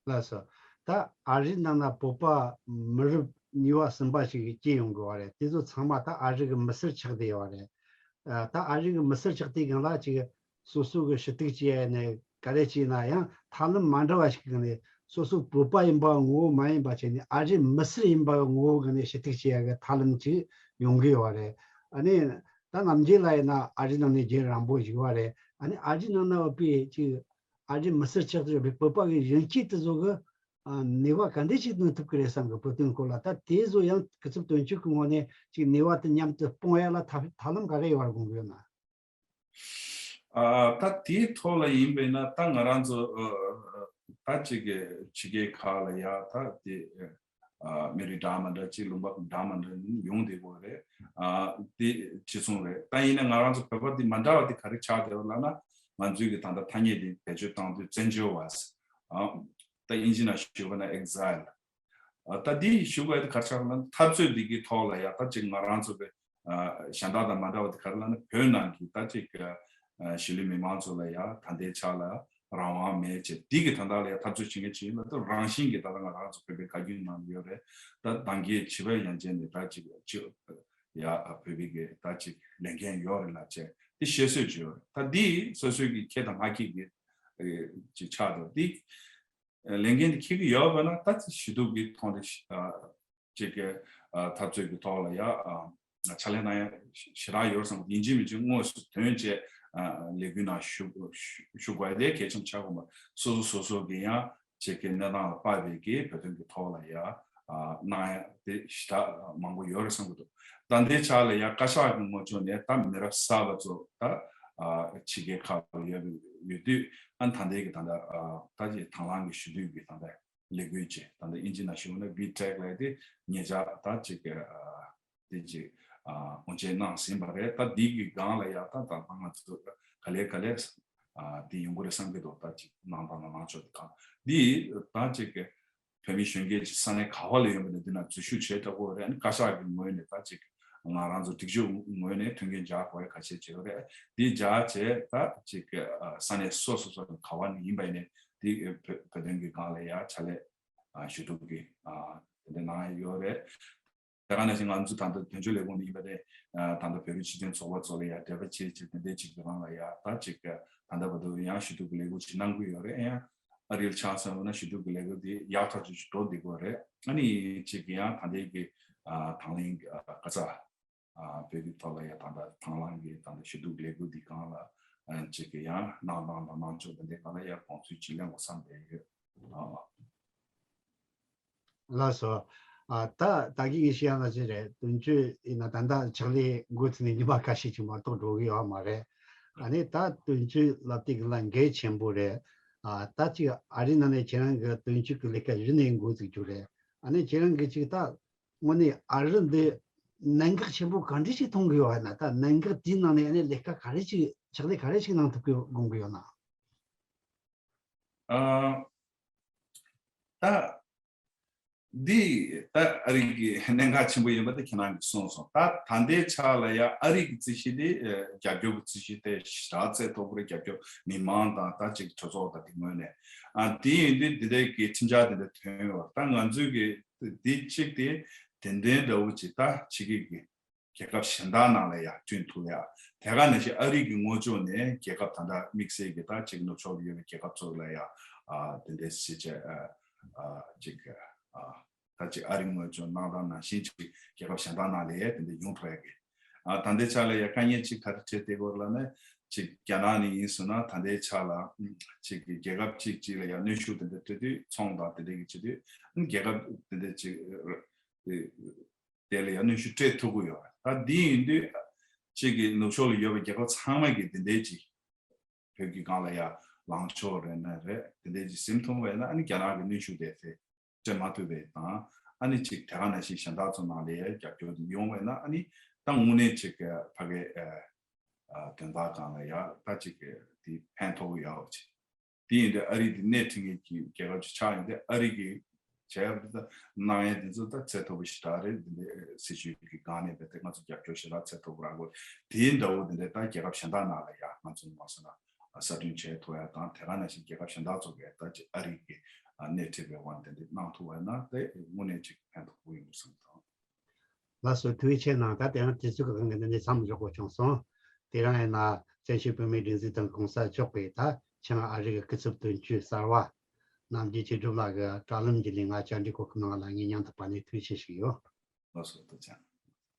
ལགས་སོ། ད་ཨ་རིའི་ནང་ན་བོད་པ་མི་རབས་གཉིས་པ་གསུམ་པ་ཞིག་སྐྱེས་ཡོང་དགོས་པ་རེད། དེ་ཚོ་ཚང་མ་ད་ཨ་རི་གི་མི་སེར་ཆགས་བསྡད་ཡོད་པ་རེད། ཨ། ད་ཨ་རི་གི་མི་སེར་ཆགས་དུས་སྒང་ལ་ཅིག་སོ་སོ་གི་ཞུ་གཏུག་བྱས་ནས་ག་རེ་བྱས་ན་ཡང་ཐབས་ལམ་མ་འདྲ་བ་ཞིག་གི་ནས་སོ་སོ་བོད་པ་ཡིན་པ་ངོ་བོ་མ་ཡིན་པ་བྱས་ནས་ཨ་རིའི་མི་སེར་ཡིན་པ་ངོ་བོ་གི་ནས་ཞུ་གཏུག་བྱེད་ཡ་གི་ཐབས་ལམ་ཅིག་ཡོང་གི་ཡོད་པ་རེད། ཨ་ནི་ད་ནམ་རྒྱུན་ལ་ཡིན་ན་ཨ་རི་ནང་ནས་རྒྱུན་རིང་པོ་བཞུགས་པ་རེད། ཨ་ནི་ཨ་རི་ནང་ན་ཡོད་པའི་ཅིག་ཨ་རིའི་མི་སེར་ཆགས་ཏེ་ཡོད་པའི་བོད་པ་གི་གཞོན་སྐྱེས་དེ་ཚོ་གི་ཨ་ནུས་པ་ག་འདྲས་ཞིག་འདོན་ཐུབ་ཀྱི་རེད་བསམ་གི། བོད་དོན་སྐོར་ལ་ད་དེ་ཚོ་ཡང་སྐུ་ཚབ་དོན་གཅོད་ཀྱི་ངོས་ནས་ཅིག་ནུས་པ་དེ་མཉམ་དུ་སྤུངས་ཡ་ལ་ཐབས་ཐབས་ལམ་ག་རེ་ཡོད་པར་དགོངས་ཀྱི་ཡོད་ན། ཨ། ད་དེའི་ཐོག་ལ་ཡིན་པས་ན་ད་ང་རང་ཚོ་ཨ་ཨ་ད་ཅིག་གི་ཕྱི་རྒྱལ་ཁག་ལ་ཡ་ད་དེ་ཨ་མི་རིགས་འདྲ་མི་འདྲ་ཅིག་ལུང་པ་འདྲ་མི་འདྲ་ཡོང་བསྡད་ཡོད་རེད། ཨ་དེ་ཅི་སོང་རེད། ད་ཡིན་ན་ང་རང་ཚོ་བོད་པ་དེ་མ་འདྲ་བ་དེ་ག་རེ་ཆགས་བསྡད་ཡོད་ལབ་ན་ང་ཚོའི་གི་ད་ལྟ་ཐ་སྙད་དེ་བེད་སྤྱོད་བཏང་དུས་བཙན་བྱོལ་བ། ཨ་ད་དབྱིན་ཇི་ནང་ཞུ་བ་ན་exile། ཨ་ད་འདི་ཞུ་དགོས་དེ་ག་རེ་ཆགས་ན་འཐབ་རྩོད་འདི་གི་ཐོག་ལ་ཡ་ད་ཅིག་ང་རང་ཚོ་གི་ཨ་གཞན་དག་དང་མ་འདྲ་བ་དེ་ག་རེ་ལབ་ན་བོད་ནང་གི་ད་ཅིག་ཨ་གཞིས་ལུས་མི་མང་ཚོ་ལ་ཡ་ད་ལྟའི་ཆ་ལ་རང་དབང་མེད་ཅེས་འདི་གི་ད་ལྟ་ལ་ཡ་འཐབ་རྩོད་བྱེད་མཁན་ཅིག་ཡིན་ལ་ད་རང་བཞིན་གྱི་ད་ལྟ་ང་རང་ཚོ་བོད་པའི་བཀའ་བརྒྱུད་ནང་ཡོད་རེད། ད་ད་གིན་བྱིས་པ་ཡན་ཆད་ནས་ད་ཅིག་ཅིག་ཡ་བོད་པའི་གི་ད་ཅིག་ལས་འགན་ཡོད་རེད་ལབ་བྱས་འདི་བཤད་སྲོལ་ཅིག་ཡོད་རེད། ད་འདི་སོ་སོའི་གི་ཁྱད་དང་མ་ཁྱད་ཀྱི་ཅིག་ཆགས་འདུག་འདི་ལས་འགན་འདི་འཁྱེར་གྱི་ཡོད་པ་ན་ད་ཅིག་ཞུ་གཏུག་གི་ཐོག་ནས་ཅིག་གི་ཨ་འཐབ་རྩོད་ཀྱི་ཐོག་ལ་ཡ་ཨ་ཕྱག་ལས་གནང་ཡ་ཞེ་དྲག་ཡོད་བསམ། ཡིན་གཅིག་མིན་གཅིག་དངོས་སུ་ཐོན་བྱས་ཨ་ལས་འགུལ་ནང་ཞུགས་ཞུགས་དགོས་དེ་གལ་ཆེན་པོ་ཆགས་དགོས་པ། སོ་སོ་སོ་སོ་གི་ཡང་ཅིག་གི་གནས་སྟངས་ལ་དཔག་པའི་གི་བོད་དོན་གྱི་ཐོག་ལ་ཡ་ཨ་གནང་ཡ་དེ་ཞེ་དྲག་མང་པོ་ཡོད་རེད་བསམ་གྱི་འདུག་ད་ལྟའི་ཆ་ལ་ཡ་བཀའ་ཤག་གི་ངོས་ཕྱོགས་ནས་ད་མི་རབས་གསར་པ་ཚོ་ད་ཨ་ཕྱི་རྒྱལ་ཁག་ལ་ཡོད་ཡོད་དུས་ཨ་ད་ལྟའི་གི་ད་ལྟ་ཨ་ད་ཅིག་དང་བླངས་ཀྱི་ཞུ་གཏུག་གི་ད་ལྟ་ལས་འགུལ་ཅིག་ད་ལྟ་དབྱིན་ཇི་ནང་ཞུ་ན་བི་ཊེག་ལབ་དེ་ཉེ་ཆར་ད་ཅིག་གི་ཨ་དེ་ཅིག་ཨ་སྔོན་ཆད་གནང་ཟིན་པ་རེད། ད་འདི་གི་སྒང་ལ་ཡ་ད་ད་ང་ཚོ་ག་ལེ་ག་ལེ་ཨ་དེ་ཡོང་གི་རེད་བསམ་གྱི་འདུག་ད་ཅིག་གནང་དང་གནང་ཆོག་དེ་གང་འདི་ད་ཅིག་གི་བོད་མི་གཞོན་སྐྱེས་ཅིག་ས་གནས་ག་བ་ལ་ཡོད་པ་ནས་འདི་ན་འཛུལ་ཞུགས་བྱེད་དྲག་པོ་རེད། ཨ་ནི་བཀའ་ཤག་གི་ངོས་ནས་ད་ཅིག་ང་རང་ཚོ་སྒྲིག་གཞི་ངོས་ནས་མཐུན་རྐྱེན་སྦྱར་དགོས་ཡ་ཁ་ཤས་བྱེད་ཡོད་རེད། འདི་སྦྱར་བྱས་ད་ཅིག་ཨ་ས་གནས་སོ་སོ་སོ་ནས་ག་བ་ནས་ཡིན་པ་ཡིན་ནས་འདི་བོད་བོད་དོན་གྱི་སྒང་ལ་ཡ་ཕྱག་ལས་ཨ་ཞུ་གཏུག་གི་ཨ་དེ་འདྲ་གནང་ཡ་ཡོད་རེད། དེ་ག་ནང་བཞིན་ང་ཚོ་ད་ལྟ་དོན་གཅོད་ལས་ཁུངས་ནས་ཡིན་པ་རེད། ད་ལྟ་བོད་རིགས་སྤྱི་མཐུན་ཚོགས་པ་ཚོ་ལ་ཡ་འབྲེལ་བ་བྱེད་བྱེད་དེ་འདྲའི་ཅིག་གི་རང་ལ་ཡ་ད་ཅིག་ད་ལྟ་བར་དུ་ཡང་ཞུ་གཏུག་གི་ལས་འགུལ་ཅིག་གནང་གི་ཡོད་རེད། ཡང་ཨ་རིར་ཆ་བཞག་ན་ཞུ་གཏུག་གི་ལས་འགུལ་དེ་ཡག་ཐག་ཆོད་ཅིག་འགྲོ་བསྡད་ཀྱི་ཡོད་རེད། ཨ་ནི་ཅིག་ཡང་ད་ལྟའི་གི་དང་བླངས་ག་ཚ་བོད་ཀྱི་ཐོག་ལ་ཡ་ད་ལྟ་དང་བླངས་གི་ད་ལྟ་ཞུ་གཏུག་ལས་འགུལ་འདི་སྒང་ལ་ཅིག་ཡང་གནང་སྟངས་དང་གནང་ཕྱོགས་དེ་འདྲའི་སྒང་ལ་ཡ་དགོངས་ཚུལ་ཅིག་གླེང་དགོས་བསམ་བསྡད་ཡོད། ཨ། ལགས་སོ། ཨ་ད་ད་གིན་ངས་བཤད་ཡ་ན་ཅི་རེད། དོན་གཅོད་ཡིན་ན་ད་ལྟ་ཕྱག་ལས་འགོ་ཚུགས་ནས་ཉི་མ་ཁ་ཤས་ཅིག་མ་གཏོགས་འགྲོ་གི་ཡོད་མ་རེད། ཨ་ནི་ད་དོན་གཅོད་ལབ་དུས་ཀྱི་ལ་འགན་ཆེན་པོ་རེད། ཨ་ད་ཅིག་ཨ་རི་ནང་ནས་ཁྱེད་རང་གི་དོན་གཅོད་ཀྱི་ལས་ཀ་གཞི་ནས་འགོ་ཚུགས་རྒྱུ་རེད། ཨ་ནི་ཁྱེད་རང་གི་ཅིག་ད་དངོས་གནས་ཨ་རི་འདི་གནད་འགག་ཆེན་པོ་ག་འདྲ་ཞིག་མཐོང་གི་ཡོད་ན། ད་གནད་འགག་དེའི་ནང་ནས་ཨ་ནི་ལས་ཀ་ག་རེ་ཞིག་ཕྱག་ལས་ག་རེ་ཞིག་གནང་ཐུབ་ཀྱི་དགོངས་ཀྱི་ཡོད་ན། ཨ་ད་ འདི་ད་ཨ་རི་གི་གནད་འགག་ཆེན་པོ་ཡིན་པ་དེ་ཁྱེད་རང་གིས་གསུངས་སོང་། ད་ད་ལྟའི་ཆ་ལ་ཡ་ཨ་རི་གི་རྩིས་གཞི་དེ་ཨ་རྒྱབ་སྐྱོར་གྱི་རྩིས་གཞི་དེ་ཞེ་དྲག་རྩལ་མཐོ་པོ་རེད། རྒྱབ་སྐྱོར་མི་མང་དང་ད་ཅིག་གྲོས་ཚོགས་དང་དེ་ངོས་ནས། ཨ་དེ་ཡིན་དུས་འདི་འདྲའི་གི་ཁྲིམས་འཆར་དེ་འདྲ་ཐོན་ཡོད། ད་ང་ཚོས་གི་འདི་གཅིག་དེ་དེ་འདྲའི་འདྲ་བོ་ཅིག་ད་ཕྱི་རྒྱལ་གྱི་རྒྱལ་ཁབ་གཞན་དག་ནང་ལ་ཡང་བསྐྲུན་ཐུབ་ཡ། དེ་ག་ནང་བཞིན་ཨ་རི་གི་ངོས་ཕྱོགས་ནས་རྒྱལ་ཁབ་ད་ལྟ་དམིགས་བསལ་གྱི་ད་ཅིག་ནུབ་ཕྱོགས་ལ་ཡོད་པའི་རྒྱལ་ཁབ་ཚོ་ལ་ཡང་ཨ་དེ་འདྲའི་ཞིབ་དཔྱད་ཨ་ཨ་ཅིག་ཨ་ད་ཅིག་ཨ་རི་ངོས་ཕྱོགས་གནང་སྟངས་ནང་བཞིན་ཅིག་རྒྱལ་ཁབ་གཞན་དག་ནང་ལ་ཡང་དེ་འདྲ་ཡོང་ཐུབ་ཡ་གི། ཨ་ད་ལྟའི་ཆ་ལ་ཡང་དཀའ་ངལ་ཅིག་ག་རེ་འཕྲད་བསྡད་ཡོད་ལབ་ན། ཅིག་རྒྱ་ནག་ནས་ཡིན་སོང་ན་ད་ལྟའི་ཆ་ལ་ཅིག་གི་རྒྱལ་ཁབ་ཅིག་ཅིག་ལ་ཡང་གནོན་ཤུགས་དེ་འདྲ་སྤྲད་དུས། ཚོང་དང་དེ་འདྲ་གི་བྱེད་དུས་རྒྱལ་ཁབ་དེ་འདྲ་ཅིག་དེ་ལ་ཡང་གནོན་ཤུགས་སྤྲད་ཐུབ་ཀྱི་ཡོད། ད་འདི་ཡིན་དུས་ཅིག་གི་ནུབ་ཕྱོགས་ལ་ཡོད་པའི་རྒྱལ་ཁབ་ཚང་མ་གིས་དེ་འདྲའི་ཅིག་བོད་ཀྱི་སྒང་ལ་ཡ་ལངས་ཕྱོགས་རེད་ན་རེད། དེ་འདྲའི་ཅིག་ཟིན་ཐུབ་པ་ཡིན་ན། ཨ་ནི་རྒྱ་ནག་གི་གནོན་ཤུགས་དེ་དེ་སྤྲད་མ་ཐུབ་པའི་དང་། ཨ་ནི་ཅིག་དེ་ག་ནང་བཞིན་གཞན་དག་ཚོ་ནང་ལ་ཡ་རྒྱབ་སྐྱོར་དེ་ཡོང་བ་ཡིན་ན། ཨ་ནི་ད་དངོས་གནས་ཅིག་ཕ་གའི་ཨ་ཨ་དོན་དག་སྒང་ལ་ཡ་ད་ཅིག་དེ་ཕན་ཐོགས་ཀྱི་ཡོད་པ་ཅིག་དེ་ཡིན་དུས་ཨ་རི་དེ་སྣེ་ཁྲིད་མཁན་གྱི་རྒྱལ་ཁབ་ཅིག་ཆགས་ཡོང་དུས། ཨ་རི་གི་བྱས་པ་དེ་ད་གནང་ཡ་དེ་ཚོ་ད་ཚད་མཐོ་པོ་ཞེ་དྲག་རེད། འདི་འདྲའི་སྲིད་བྱུས་ཀྱི་སྒང་ནས་རྦད་དེ་ང་ཚོ་རྒྱབ་སྐྱོར་ཞེ་དྲག་ཚད་མཐོ་པོ་རག་གི་ཡོད། དེའི་འདྲ་བོ་དེ་འདྲ་ད་རྒྱལ་ཁབ་གཞན་དག་ནང་ལ་ཡ་ང་ཚོ་མ་སོང་ན་གསར་སྐྲུན་བྱས་ཐུབ་ཡ་དང་། དེ་ག་ནང་བཞིན་རྒྱལ་ཁབ་གཞན་དག་ཚོ་གིས་ད་ཅིག་ཨ་རི་གི་སྣེ་ཁྲིད་པའི་དབང་དེ་འདྲ་གནང་ཐུབ་པ་ཡིན་ན་དེ་དངོས་གནས་ཅིག་ཕན་ཐོགས་པོ་ཡིན་པ་བསམ་སོང་། ལགས་སོ། ཐུགས་རྗེ་ཆེ་གནང་། ད་དེ་རིང་དུས་ཚོད་ཀྱི་དབང་གིས་འདི་ནས་མཚམས་འཇོག་དགོས་བྱུང་སོང་། དེ་རིང་ཡིན་ན་བཙན་བྱོལ་བོད་མིའི་སྒྲིག་འཛུགས་དང་གོང་ས་མཆོག་གིས་ད་ཆེད་མངགས་ཨ་རི་གི་སྐུ་ཚབ་དོན་གཅོད་གསར་བ་རྣམ་རྒྱལ་ཆོས་སྒྲོན་ལགས་ཀྱིས་དྲ་ལམ་བརྒྱུད་ནས་ང་བཅར་འདྲི་གོ་སྐབས་གནང་བ་ལ་ངས་སྙིང་ཐག་པ་ནས་ཐུགས་རྗེ་ཆེ་ཞུ་གི་ཡོད། ལགས་སོ། ཐུགས་རྗེ་ཆེ།